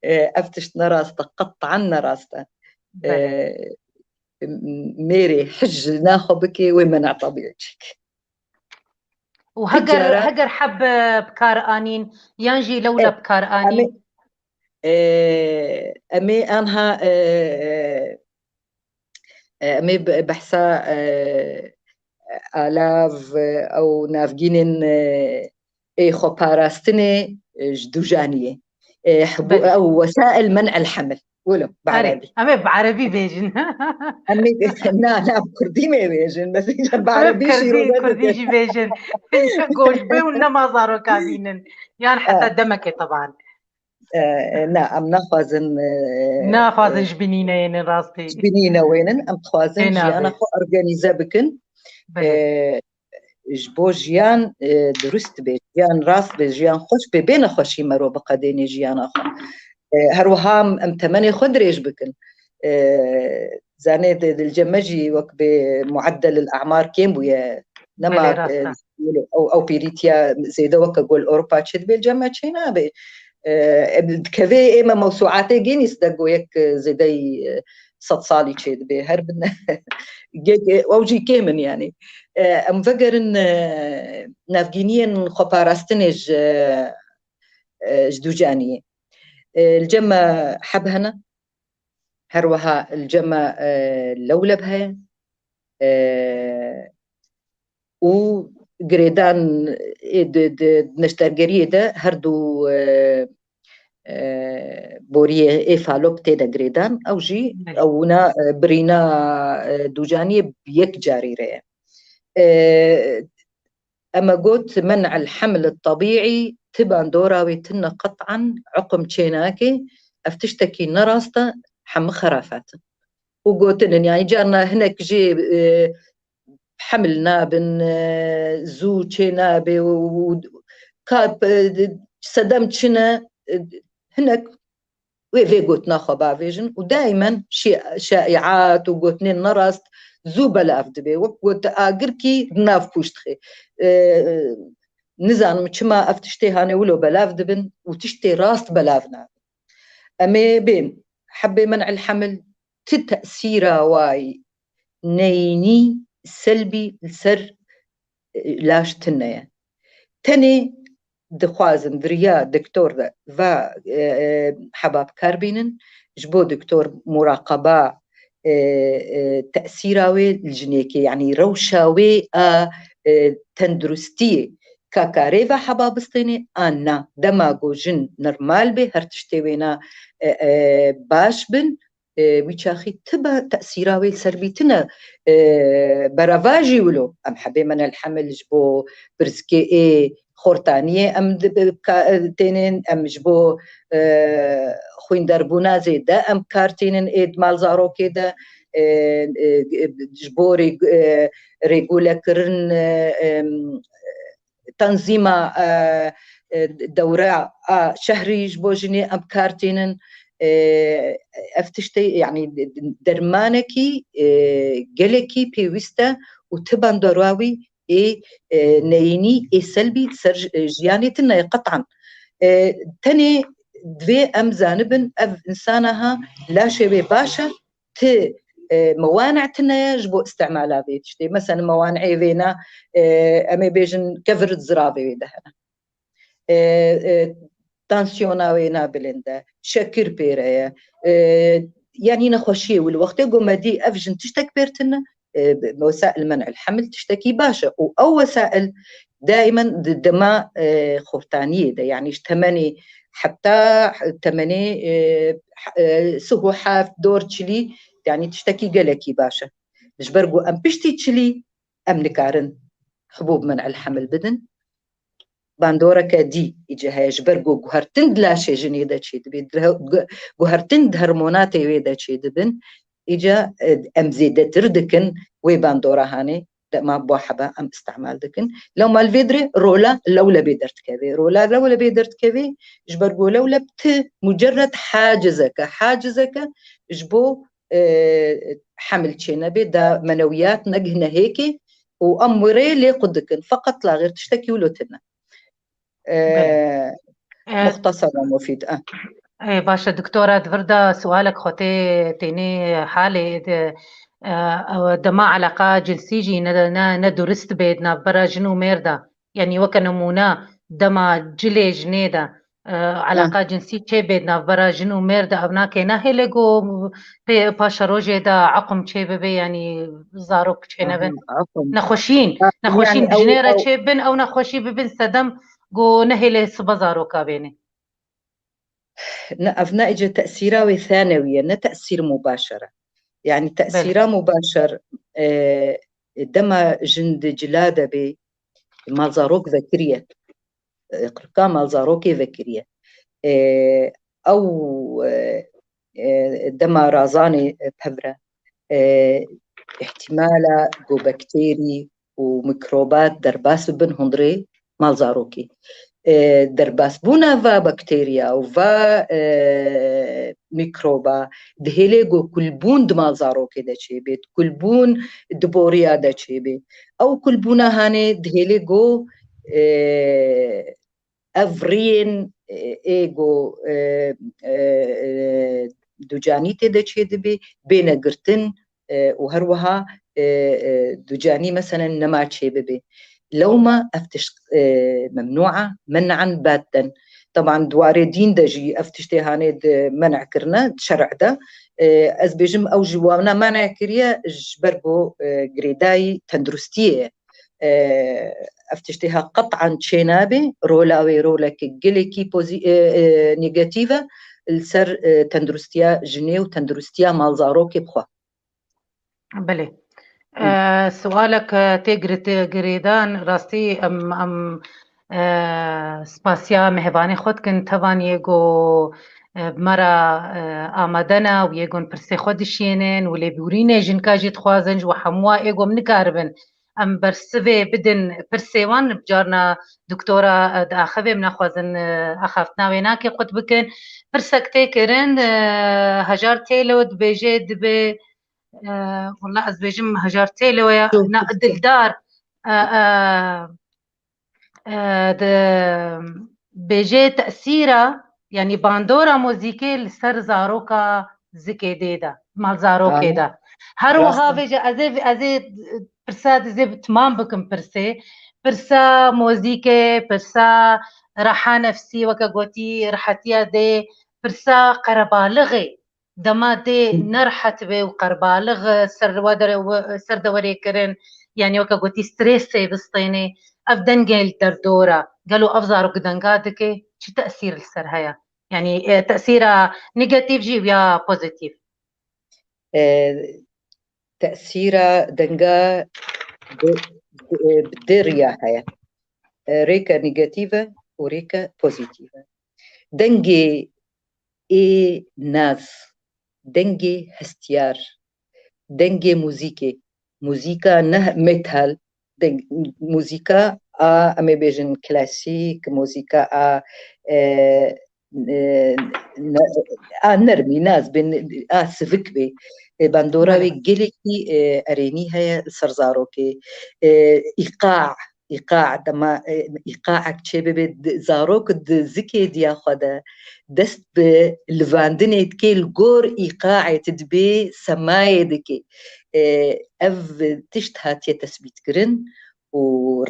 E, ev tişt ne rast e, qet'an ne rast e. E, mêrê hij naxwe bike, wê men'a tabîî çêke. Û heger, heger heb, e, bi kar anîn, yan jî lewle bi kar anîn? Em ê, e, em ê anha, e, e, em ê be-, behsa, e, alav, e, ew navgînên, e, ê xweparastinê, e, ji dujaniyê. E, hibû-, ew wesail men'el hemil. Wilo, bi erebî. Em ê bi erebî bêjin. Em ê, na, na, bi kurdî mê bêjin. Mesela bi erebî jî kurdî, kurdî jî bêjin. Goş bê û nema zaroka bînin. Yan heta demekê teban. E, e, na, em naxwazin, e, naxwazin ji binî neyênin rastî. Ji binî newênin, em dixwazin jiyana xwe organîze bikin. Belê. E, ji bo jiyan, e, durust be, jiyan rast be, jiyan xweş be, bê nexweşî mero biqedênê jiyana xwe. E, her wiha em, em temenê xwe dirêj bikin. E, zanê di, di cem me jî wek bê mueddel el a'mar kêm bûye. Nema, Belê, rast e, e. Ew, ew pêrîtiya zêde weke gol Ewropa çêdibe, li cem me çê nabe. E, em dikeve ê me mewsuatê Guinness de go yek, e, zêdeyî, e, sed salî çêdibe. Her bin ge-, ge-, ew jî kêm in yani. E, em vegerin, e, navgîniyên xweparastinê ji, e, ji ducaniyê. E, li cem me heb hene. Her wiha li cem me, e, lewleb heye. E, û girêdan ê di, di neştergeriyê de her du, e, e, boriyê ê Falop tê de girêdan. Ew jî, Belê. Ew wina, e, birîna, e, ducaniyê bi yek carî re ye. E, Eme got, men'el heml tebîî, ti bandora wê tune qet'an, uqum çênake, ev tiştekî ne rast e, hemû xerafat in. Û gotin in, yani carna hinek jê, e, heml nabin, e, zû çênabe û, û ka, e, sedem çi ne, e, hinek wê vê gotina xwe bavêjin û daimen şi-, şaiat û gotinên nerast zû belav dibe. Wek got agirkî di nav pûş dixe. E, nizanim çima ev tiştê hane wilo belav dibin û tiştê rast belav nabin. Em ê bên, hebê men'il hemil ti tesîra wayî neyînî, selbî li ser, e, laş tune ye. Tenê dixwazin viriya doktor de va, e, e, heba bi kar bînin, ji bo doktor muraqeba, e, e, tesîra wê li jinekê, yanî rewşa wê a, e, tenduristiyê, ka karê va heba bistênê an na. Dema ku jin normal bê, her tiştê wêna, e, e, baş bin, e, wî çaxî tiba tesîra wê li ser bî tune, e, berevajî wilo. Em hebê men'il hemil ji bo pirsgê ê xortaniyê em di, bi, ka, tênin, em ji bo, e, xwînderbûna zêde em kar tînin ê di mal zarokê de, e, e, ji bo rê-, e, rêgulekirin, e, em, tenzîma, e, e, dewra a şehrî ji bo jinê em bi kar tînin. E, ev tiştê, yanî dermanekî, e, gelekî pêwîst e û tiban derwa wî ê, e, neyînî, ê selbî ser ji-, e, jiyanê tune ye qet'an. E, tenê divê em zanibin ev insana ha laşê wê baş e, ti, e, mewane tune ye ji bo istimala vê tiştê. Mesela mewaneyê vêna, e, em ê bêjin kevir di ziravê wê de hene. E, e, tansiyona wêna bilind e, şekir pê re ye. E, yanî nexweşiyê wî li wextê ku me dî ev jin tiştek pêr tune, e, wesail men'il hemil tiştekî baş e. Û ew wesail daimen di dema, e, xortaniyê de, yanî ji temenê heta temenê, e, e, sih û heft, dor çilî, yanî tiştekî gelekî baş e. Ji ber ku em piştî çilî, em nikarin hibûb men'el hemil bidin. Bandoreke dî îce heye, ji ber ku guhertin di laşê jinê de çêdibe, di re-, gu-, guhertin di hormonatê wê de çêdibin, îca, e, em zêdetir dikin wê bandora hanê, dema ba hebe em îstemal dikin. Lewma li vê dirê rola lewlebê derdikeve. Rola lewlebê derdikeve, ji ber ku lewleb ti mucerred hacizeke, hacizeke ji bo, e, hemil çênebe, da menewiyat negihne hêkê û em wê rê lê qut dikin. Feqet la xêr tiştekî wilo tune. E, Belê. E, muxtasar ve mufîd. E. E, baş e, doktora, di vir de sualek xwe tê, tênê halê, de, e, ew dema eleqa cinsî jî ne, ne, ne durist bê di navbera jin û mêr de. Yanî weke nimûne dema cilê jinê de, e, eleqa cinsî çê bê di navbera jin û mêr de, ev nake nehêle ku pê paşerojê de eqm çê bibe, yanî zarok çê nebin. Aha, eqm. Nexweşîn, Ha, nexweşîn yanî ew, jinê re ew çê bin, ew nexweşî bibin sedem ku nehêle sibe zaroka bêne. Ne, ev ne ece tesîra wê thanewî ye, ne tesîr mubaşer e. Yanî Belê. tesîra mubaşer, e, dema jin di cila de bê, malzarok vekiriye. E, qirka malzarokê vekiriye. E, ew, e, e, dema razanê, e, pevre, e, îhtîmala ku bakterî û mîkrobat derbas bibin hundirê malzarokê. E, derbasbûna va bakteriya û va, e, mîkroba dihêle ku kulbûn di malzarokê de çêbê, kulbûn di boriya de çêbê. Ew kulbûna hanê dihêle ku, e, ev riyên, e, ê ku, e, e, e, ducanî tê de çêdibê, bêne girtin, e, û her wiha, e, e, ducanî meselen nema çêbibe. Lewma ev tişt, e, memnû e, men'an batten. Teban di warê dîn de jî ev tiştê hanê di men'e kirine, di şer'e de. E, ez bêjim ew ji wana men'e kiriye ji ber ku, e, girêdayî tenduristiyê ye. E, ev tiştê ha qet'an çênabe, rola wê roleke gelekî pozî-, e, e, negatîf e li ser, e, tenduristiya jinê û tenduristiya malzarokê bi xwe. Belê. Hı. E, sualek, e, tê girêt-, girêdan, rastî em, em, e, spasiya mêvanê xwe dikin, tevan yê ku, e, bi me re, e, amade ne û yê ku pirsê xwe dişînin û lêbûrînê jinka jî dixwazin ji we hemû ê ku em nikaribin em bersivê bidin pirsê wan, carna doktora, e, diaxivê, em naxwazin, e, axaftina wê nake qut bikin. Pirsek tê kirin, e, Hejar Têlo dibêje, dibe, e, wela ez bêjim Hejar Têlo ya, Çok na, güzel. Dildar, e, e, e, di, bêje tesîra, yanî bandora muzîkê li ser zaroka zikê dê de, malzarokê Aha. de. Her Rast wiha e. vêje ez ê, ez ê pirsa dizê bi timam bikim pirsê. Pirsa muzîkê, pirsa reha nefsî, weke gotî rehetiya dê, pirsa qerebalixê. Dema dê Hı. nerehet be û qerbalix ser wa dere-, we-, ser dewerê kirin, yanî weke gotî stresê bistênê, ev dengê li derdora. Gelo ev zarok denga dike, çi tesîr li ser heye? Yanî, e, tesîra negatîf jî ya pozîtîf? E, tesîra denga bi, bi, bi dê riya heye. E, rêke negatîf e û rêke pozîtîf e. Dengê ê naz, dengê hestiyar, dengê muzîkê, muzîka ne metal, deng, muzîka a, em ê bêjin klasîk, muzîka a, e, e, ne, a nermî, naz bê, a sivik bê. E, bandora wê Belê. gelekî, e, erênî heye li ser zarokê. E, îqa, îqa, dema, e, îqaek çêbibe, di, zarok di zikê diya xwe de dest bi livandinê dike, li gor îqaê dibê semayê dike. E, ev tişt hatiye tesbîtkirin û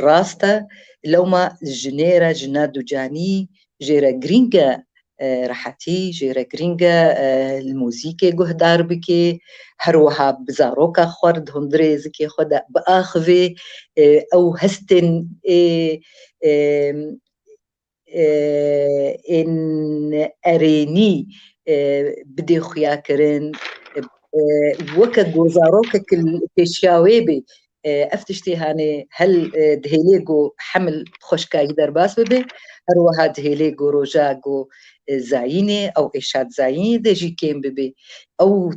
rast e. Lewma jinê re, jina ducanî jê re girîng e, e, rehetî, jê re girîng e, e, li muzîkê guhdar bike, her wiha bi zaroka xwe re di hundirê zikê xwe de biaxivê, e, ew hestên ê, e, e, ên erênî, e, bidê xuya kirin, e, weke ku zarokek li pêşiya wê bê, e, ev tiştê hanê hel, e, dihêlê ku hemil xweşkayî derbas bibe, her wiha dihêlê ku roja ku, e, zayînê ew êşa di zayînê de jî kêm bibe. Ew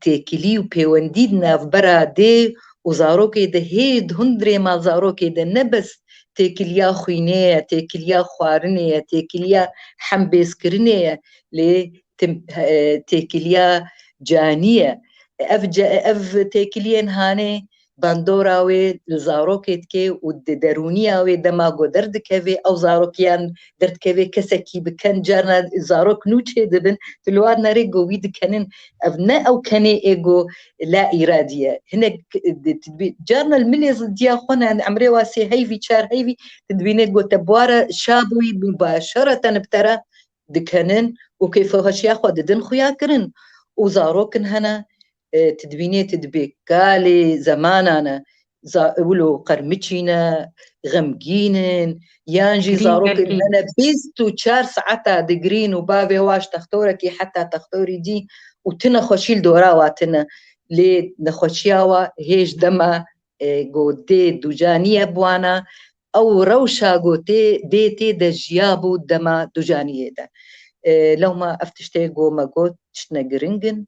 têkilî û pêwendî di navbera dê û zarokê de hê di hundirê mal zarokê de ne bes têkiliya xwînê ye, têkiliya xwarinê ye, têkiliya hembêzkirinê ye, lê tim-, e, têkiliya canî ye. Ev ce-, ev têkiliyên hanê bandora wê li zarokê dike û di derûniya wê dema ku derdikeve, ew zarokiyan derdikeve kesekî bi ken, carna zarok nû çêdibin, tu li wan nerê ku wî dikenin. Ev ne ew kenê ê ku la îradî ye. Hinek, e, di, di, carna li milê zidiya xwe ne, emrê wa sê heyvî, çar heyvî, tu dibînê ku te bi wa re şa bûyî, mubaşereten bi te re dikenin û kêfxweşiya xwe didin xuya kirin. Û zarokin hene, e, tu dibînê tu dibê kalê zemanan e, za-, wilo qermiçî ne, xemgîn in, yan jî Girîn zarokên belkî. Hene bîst û çar saeta digirîn û bavê wa ji textorekî heta textorî dî û tu nexweşî li dora wa tine. Lê nexweşiya wa hêj dema, e, ku dê dûcanî ye bi wana, ew rewşa ku tê, dê tê de jiyabû dema dûcaniyê de. E, lewma ev tiştê ku me got, tiştine giring in,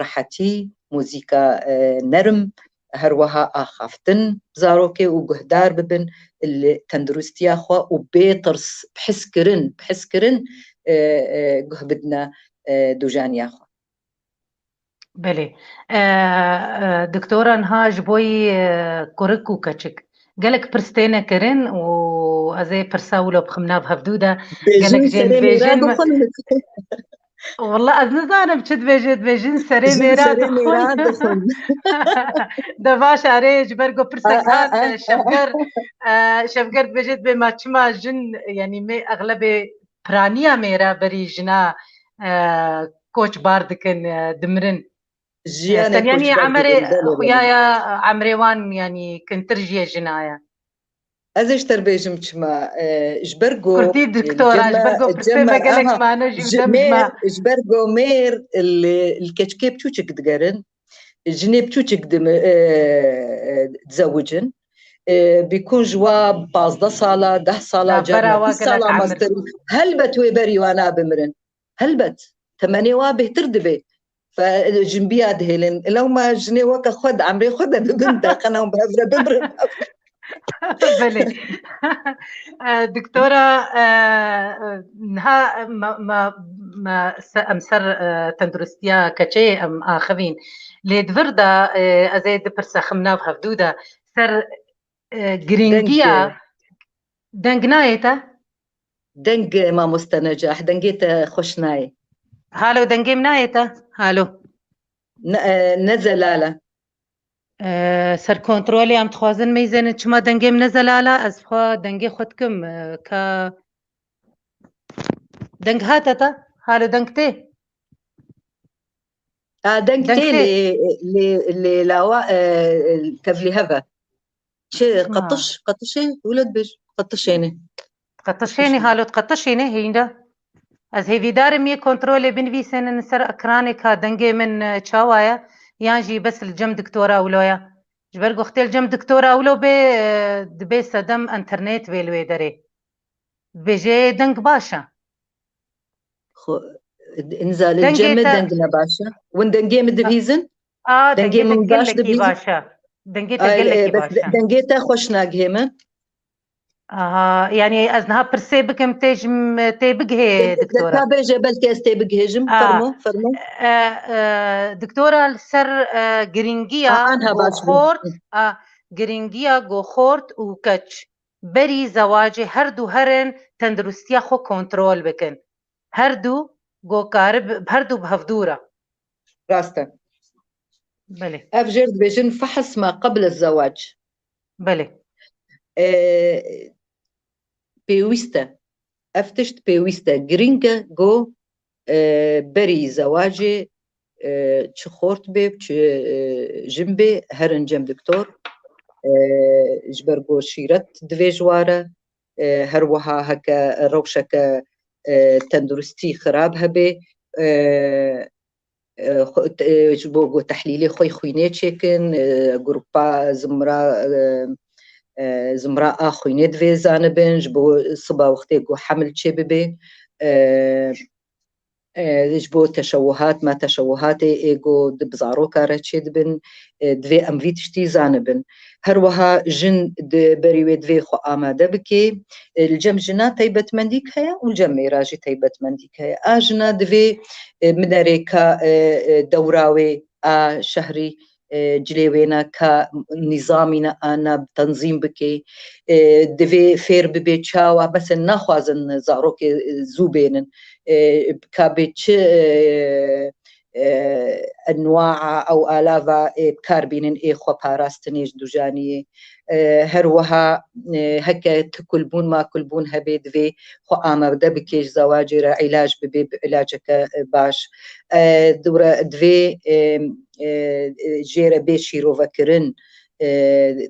rehetî, muzîka, e, nerm, her wiha axaftin zarokê û guhdar bibin li tenduristiya xwe û bê tirs, bi his kirin, bi his kirin, e, e, guh bidine, e, dûjaniya xwe. Belê. E, e, doktora niha ji bo yî, e, kurik û keçik. Gelek pirs têne kirin û ez ê pirsa wilo bixim nav hevdû de. Bêjin Gelek jê serê mêra bêjin. Dixwin. Walla ez nizanim çi dibêje, dibêjin serê Jin mêra serê dixwin. Mêra dixwin. De baş, erê, ji ber ku pirsek A, a, hat, a, e, a. Şevger, e, Şevger dibêje, dibê ma çima jin, yanî mê exlebê piraniya mêra berî jina, e, koç bar dikin, e, dimirin. Jiyanê Sen yanî koçber emerê dibin, belê, belê. Xuyaya, e, emrê wan yanî kintir jiyê jina ye. Ez ê ji te re bêjim çima, e, ji ber ku, Kurdî e, doktora, ji cema-, ber ku pirsê cema-, me gelek aha, mane jî ji dem mêr, ma. Ji ber ku mêr li, li keçikê biçûçik digerin, jinê biçûçik dim-, e, e, dizewicin. E, bîkûn ji wa pazdeh sala, deh sala, Navbera carna wa bîst sala gelek emir. Master. Helbet wê berî wana bimirin. Helbet, temenê wa bêhtir dibe. Fe, jinbiya dihêlin. Lewma jinê weke xwe di emrê xwe de bibin, deqena hûn bi hev re bimirin. Belê. E, doktora, e, niha me, me, me se-, em ser, e, tenduristiya keçeyê em axivîn. Lê di vir de, e, ez ê du pirsa xim nav hevdû de ser, e, girîngiya Deng, e, deng nayê te? Deng, e, mamoste Necah, dengê te xweş nayê. Halo, dengê min nayê te? Halo. Ne, e, ne zelal e. E, ser kontrolê em dixwazin meyzênin çima dengê min ne zelal e, ez xwe dengê xwe dikim, e, ka deng hate te? Halo, deng tê? A, deng Deng tê tê. Lê, lê, lê lawa, e, tevlî hev e. Çi, Ha. Qetiş, qetişê, wilo dibêj, qetişêne. Qetişêne, Qetişêne. Halo, qetişêne, heyînda. Ez hêvîdar im yê kontrolê binivîsênin ser ekranê ka dengê min, e, çawa ye, yan jî bes li cem doktora wilo ye. Ji ber ku xtê li cem doktora wilo bê, e, dibê sedem enternet bê li wê derê. Dibêje deng baş e. Xwe, niza li Dengê cem me te deng ne baş e. Win dengê min dibîzin? A, Dengê dengê te min baş gelekî dibîzin? Baş e. Dengê te Ay, gelekî e, bes baş e. Dengê te xweş nagihê min. Aha, yanî ez niha pirsê bikim, tê ji m-, tê bigihê, Te, te doktora. Ka bêje, belkî ez tê bigihêjim. A, Fermo, fermo. E, e, doktora, li ser, e, girîngiya A, anha baş bû. Goxort, a, girîngiya goxort û keç berî zewacê her du herin tenduristiya xwe kontrol bikin. Her du gokarib-, her du bi hevdû re. Rast e. Belê. Ev jêr dibêjin fehs ma qebl zewac. Belê. E, pêwîst e. Ev tişt pêwîst e. Girîng e ku, e, berî zewacê, e, çi xort bê, çi, e, jin bê, herin cem doktor. E, ji ber ku şîret divê ji wa re, e, her wiha heke rewşeke, e, tenduristî xirab hebe, e, e, xwe, e, ji bo ku tehlîlê xwe yê xwînê çêkin, e, grupa zimra, e, e, zimra A xwînê divê zanibin, ji bo siba wextê ku hemil çêbibe, e, e, ji bo teşewuhat, ma teşewuhatê ê ku di bi zaroka re çêdibin, e, divê em vî tiştî zanibin. Her wiha jin di berî wê divê xwe amade bike. E, li cem jina taybetmendîk heye û li cem mêra jî taybetmendîk heye. A jina divê, e, minerê ka, e, e, dewra wê a şehrî, e, cilê wêna ka nîzamî ne ana tenzîm bike. E, divê fêr bibe çawa, mesela naxwazin zarokê, e, zû bênin. E, ka bê çi, e, e, enwaa ew alava ê bikar bînin ê xwe parastinê ji dujaniyê. E, her wiha, e, heke ti kulbûn ma kulbûn hebe divê xwe amade bike ji zewacê re îlac bibe bi îlaceke, e, baş. E, dûre divê, e, e, e, jê re bê şîrovekirin, e,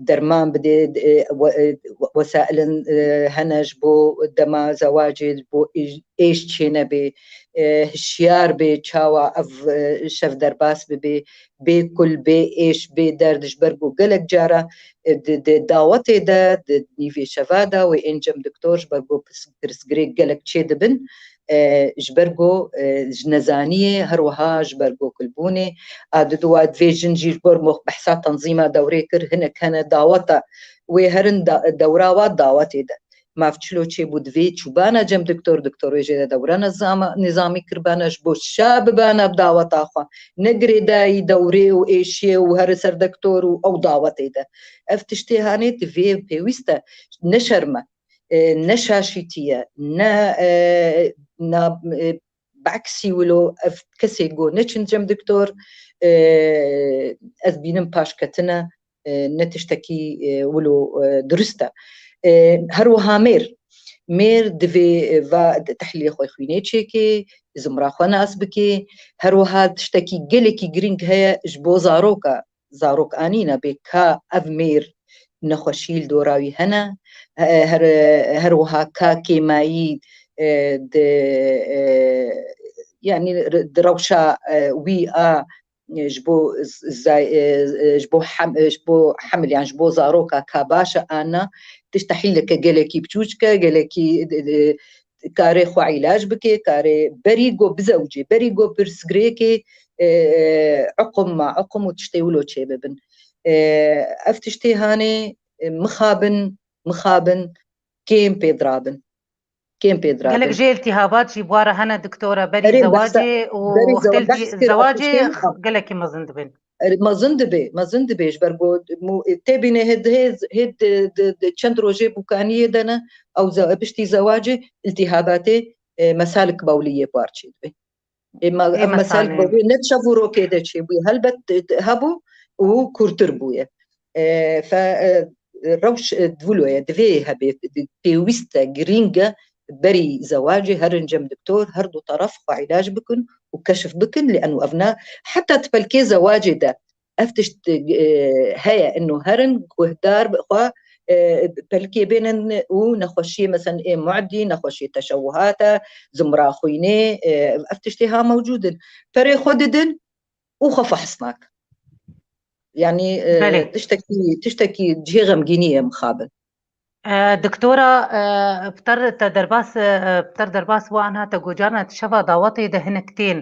derman bide, e, we-, e, wesailin, e, hene ji bo dema zewacê, ji bo êş, êş çênebê, e, hişyar bê çawa ev, e, şev derbas bibe, bê kul, bê êş, bê derd, ji ber ku gelek cara, e, di, di dawetê de, di nîvê şeva de wê ên cem doktor, ji ber ku pirs-, pirsgirêk gelek çêdibin, e, ji ber ku, e, ji nezaniyê, her wiha ji ber ku kulbûnê, a diduwa divê jin jî ji bo mox behsa tenzîma dewrê kir, hinek hene daweta wê herin da-, dewra wa dawetê de. Maf çilo çêbû divê çûbana cem doktor, doktor wê jê de dewra nezama-, nizamî kirbana ji bo şa bibana bi daweta xwe. Ne girêdayî dewrê û êşiyê û here ser doktor û ew dawetê de. Ev tiştê hanê divê pêwîst e, ne şerm e, e, ne şaşîtî ye, ne, e, na, e, beksî wilo ev kesê go neçin cem doktor, e, ez bînim paşketine, e, ne tiştekî, e, wilo, e, durist e. E, her wiha mêr, mêr divê, e, va tehlîlê xwe xwînê çêkê, zimra xwe nas bikê. Her wiha tiştekî gelekî girîng heye ji bo zaroka, zarok anîne bê ka ev mêr nexweşî li dora wî hene. He-, her, her wiha ka kêmayî, e, di, e, yanî re-, di rewşa, e, wî a, e, ji bo z-, zay-, e, e, ji bo hem-, e, ji bo hemil, yan ji bo zaroka ka baş e an na, tişt tehlîleke gelekî biçûçik e, gelekî, e, e, kare xwe îlac bike, kare berî go bizewcê, berî go pirsgirêkê, e, e, uqum ma uqum û tiştê wilo çêbibin. E, ev tiştê hanê, e, mixabin, mixabin, kêm pê dirabin. Kêm pê dirabin. Gelek jê iltihabat jî bi wa re hene, doktora, berî Erê, behsa, zewacê û berî zewa-, wextê behs kir, zewacê tiştê niha. Gelekî mezin dibin. Erê, mezin dibe, mezin dibe, ji ber ku mu-, tê bîne hê, hê, hê di, di, di çend rojê bûkaniyê de ne, ew ze-, piştî zewacê iltihabatê, e, mesalik bawliyê bi war çêdibe. Ê, ma-, Ê, ev mesalik mesalê. Bawliyê ne di şev û rokê de çêbûye. Helbet, e, hebû û kûrtir bûye. E, fe, e, rewş, e, wilo ye, divê hebe, di-, pêwîst e, girîng e, berî zewacê herin cem doktor, her du teref xwe îlac bikin û keşf bikin, lî eno ev na, heta di pelkê zewacê de ev tişt, e, heye, eno herin guhdar bi xwe, e, pelkê bênin û nexweşiyê, mesela ê mu'dî, nexweşiyê teşewuhata, zimra xwînê, e, ev tiştê ha mewcûd in. Perê xwe didin û xwe fehs nakin. Yanî, e, Belê. Tiştekî, tiştekî cihê xemgînî ye mixabin. E, doktora, e, pitar te derbas, e, pitar derbas wan ha te gocarna di şeva dawetê de hinek tên.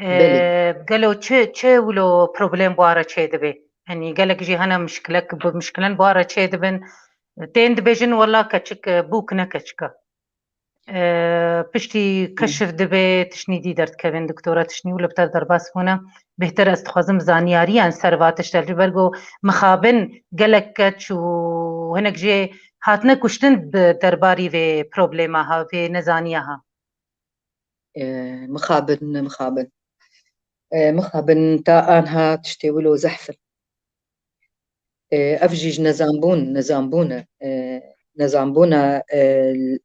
E, Belê. Gelo çi, çi wilo problem bi wa re çêdibe? Yanî gelek jî hene mişkilek, bi mişkilen bi wa re çêdibin. Tên dibêjin wela keçik, e, bûk ne keçik e. E, piştî keşif dibe, tiştî dî derdikevin, doktora, tiştî wilo pitar derbas bûne. Bêhtir ez dixwazim zanyariyan ser va tişt de, ji ber ku mixabin gelek keç û hinek jê hatine kuştin bi derbarî vê problema ha, vê nezaniya ha. E, mixabin, mixabin. E, mixabin ta anha tiştê wilo zehf in. E, ev jî ji nezanbûn, nezanbûn e. E, nezanbûna, e,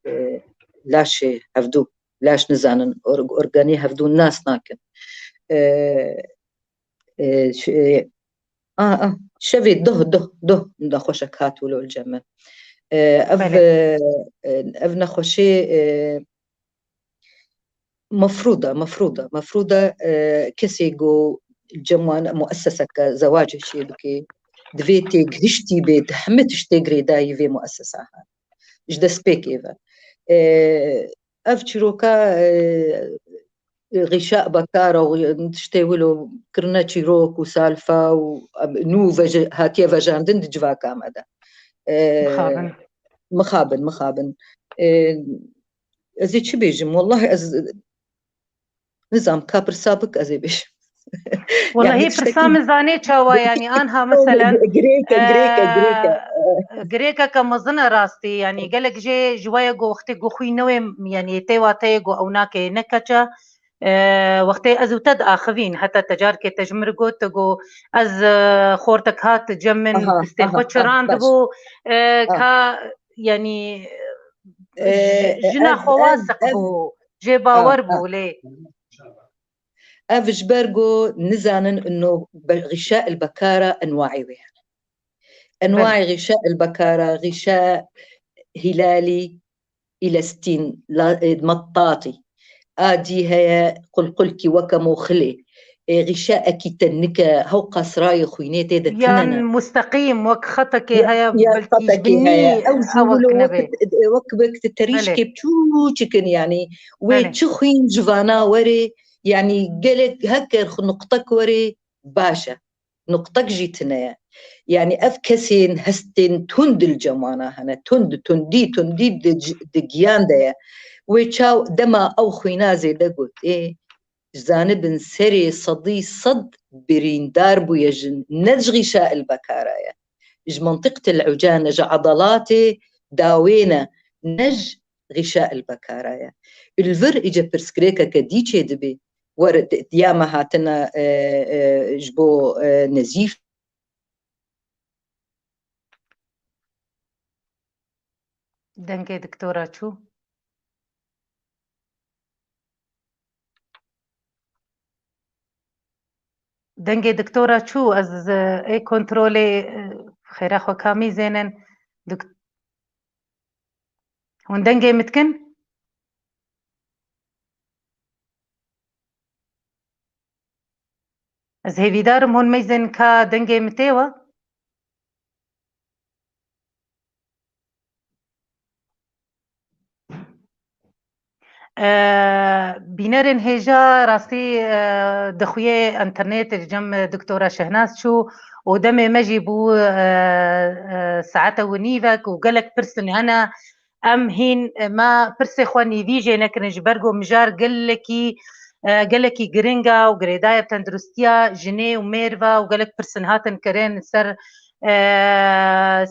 e, laşê hevdû. Laş nizanin, or-, organê hevdû nas nakin. E, e, ş-, e, a, a, şevê doh, doh, doh nexweşek hat wilo li cem min. E, ev, Belê. e, e, ev nexweşê, e, mefrûd e, mefrûd e, mefrûd e, e, kesê ku cem wan muesseseke zewacê çê bike, divê têgihiştî bê, di hemî tiştê girêdayî vê muessesa hene. Ji destpêkê ve. E, ev çîroka, e, Gîşa Bekara û tiştê wilo kirine çîrok û salfa û, em, nû veje-, hatiye vejandin di civaka me de. E, Mixabin. Mixabin, mixabin. E, ez ê çi bêjim? Wellahî ez nizam ka pirsa bik ez ê bêjim. Wellahî Yani pirsa tiştekî min zanê çawa, yani anha meselen, girêke, girêke, girêke. e, girêkeke mezin e rastî, yani gelek jê ji waya ku wextê ku xwî newê, yani tê wateyê ku ew nake ne keça, e, wextê ez û te diaxivîn, heta te carkê te ji min re got, te got, ez, e, xortek hat cem min, Aha, distê aha, xwe ah, çirandibû, baş. e, Ah. ka, yani, E, ji-, jina ev, xwe ev, wasiq ev. bû, jê bawer Ah, bû ah. lê. Ev ji ber ku nizanin ino be-, Gîşa el Bekara enwaî wê hene. Enwaî Belê. Gîşa el Bekara, Gîşa Hîlalî, Îlestîn, la-, e, Mettatî. A dî heye qulqulkî weke moxilê. E, Gîşa ekî te nike, hewqa sirayê xwînê tê de Yan tine ne. musteqîm, wek xetekê Ya, heye, ya belkî xetekê binî heye. Ew jî ewek wilo nebê. wek, wek, wek di terîşkê Belê. biçûçik in, yani. Wê Belê. çi xwîn ji vana werê, yani gelek heker xu nuqtek werê, baş e. Nuqtek jî tune ye. Yani ev kesên hestên tund li cem wana hene. Tund, tundî, tundî di c-, di giyan de ye. Wê çaw dema ew xwîna zêde got, ê, zanibin serê sedî sed birîndar bûye jin. Ne ji Gîşa el Bekara ye. Ji mentiqetil Ucane, ji edalatê dawê ne, ne ji Gîşa el Bekara ye. Li vir îce pirsgirêkeke dî çê dibê. Were, ya me hatine, e, e, ji bo, e, Nezîf. Dengê doktora çû. Dengê doktora çû, ez, e, ê kontrolê, e, xêra xwe kamî zênin. Dok-, hûn dengê min dikin? Ez hêvîdar im hûn meyzên ka dengê min tê we. E, bînerên hêja rastî, e, dixuye înternet li cem doktora Şehnaz çû û demê me jî bû, e, e, saete û nîvek û gelek pirsên hene. Em hîn, e, me pirsê xwe nîvî jê nekirin, ji ber ku mijar gelekî, e, gelekî giring e û girêdayî bi tenduristiya jinê û mêr ve û gelek pirsên hatin kirin ser, e,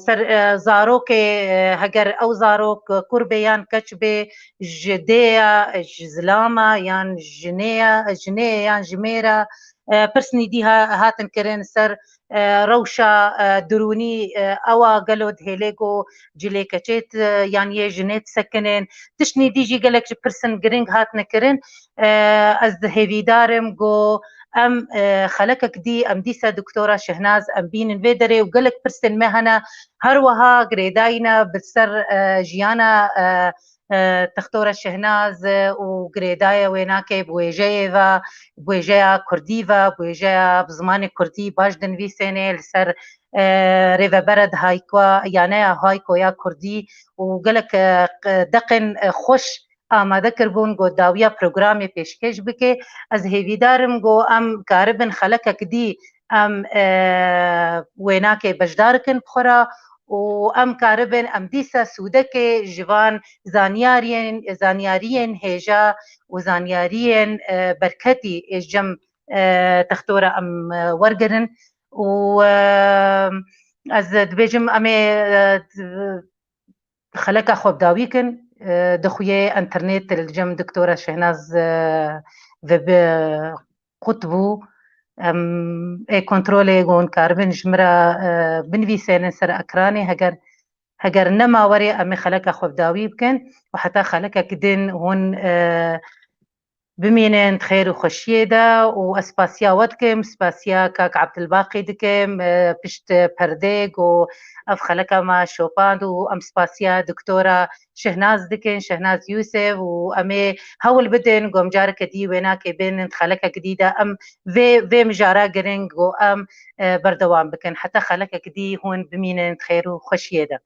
ser, e, zarokê, e, heger ew zarok, e, kur bê yan keç bê, ji dê ye, ji zilam e yan jinê ye, jinê ye yan ji mêr e, e, pirsên dî ha-, hatin kirin ser, e, rewşa, e, dirûnî, e, ewa gelo dihêle ku cilê keçê, e, yan yê jinê disekinin. Tiştên dî jî gelek ji pirsên giring hatine kirin. E, ez hêvîdar im ku em, e, xelekek dî, em dîsa doktora Şehnaz em bînin vê derê û gelek pirsên me hene. Her wiha girêdayî ne bi ser, e, jiyana, e, e, Textora Şehnaz, e, û girêdayê wênakê bi wêjeyê ve, bi wêjeya kurdî ve, bi wêjeya bi zimanê kurdî baş dinivîsênê li ser, e, rêvebere dihaykoya, yaneya haykoya kurdî û gelek, e, q-, deqên, e, xweş amade kiribûn ku dawiya programê pêşkêş bike. Ez hêvîdar im ku em karibin xelekek dî em, e, wênakê beşdar kin bi xwe re û em karibin em dîsa sûdekê ji van zanyariyên, zanyariyên hêja û zanyariyên, e, berketî ê ji cem, e, textora em, e, wergirin û, e, ez dibêjim em ê, e, xeleka xwe bi dawî kin, e, dixuye înternet li cem doktora Şehnaz, e, ve bi qut bû. Em, ê kontrolê hûn karibin ji min re, e, binivîsênin ser ekranê. Heger, heger nema werê em ê xeleka xwe bi dawî bikin û heta xelekek din hûn, e, Bimînin di xêr û xweşiyê de û ez spasiya we dikim, spasiya kak Abdilbaqî dikim, e, pişt perdê ku ev xeleka me şopand û em spasiya doktora Şehnaz dikin, Şehnaz Yûsif, û em ê hewl bidin ku em careke dî wênakê bênin di xelekek dî de em vê, vê mijara giring ku em, e, berdewam bikin. Heta xelekek dî hûn bimînin di xêr û xweşiyê de.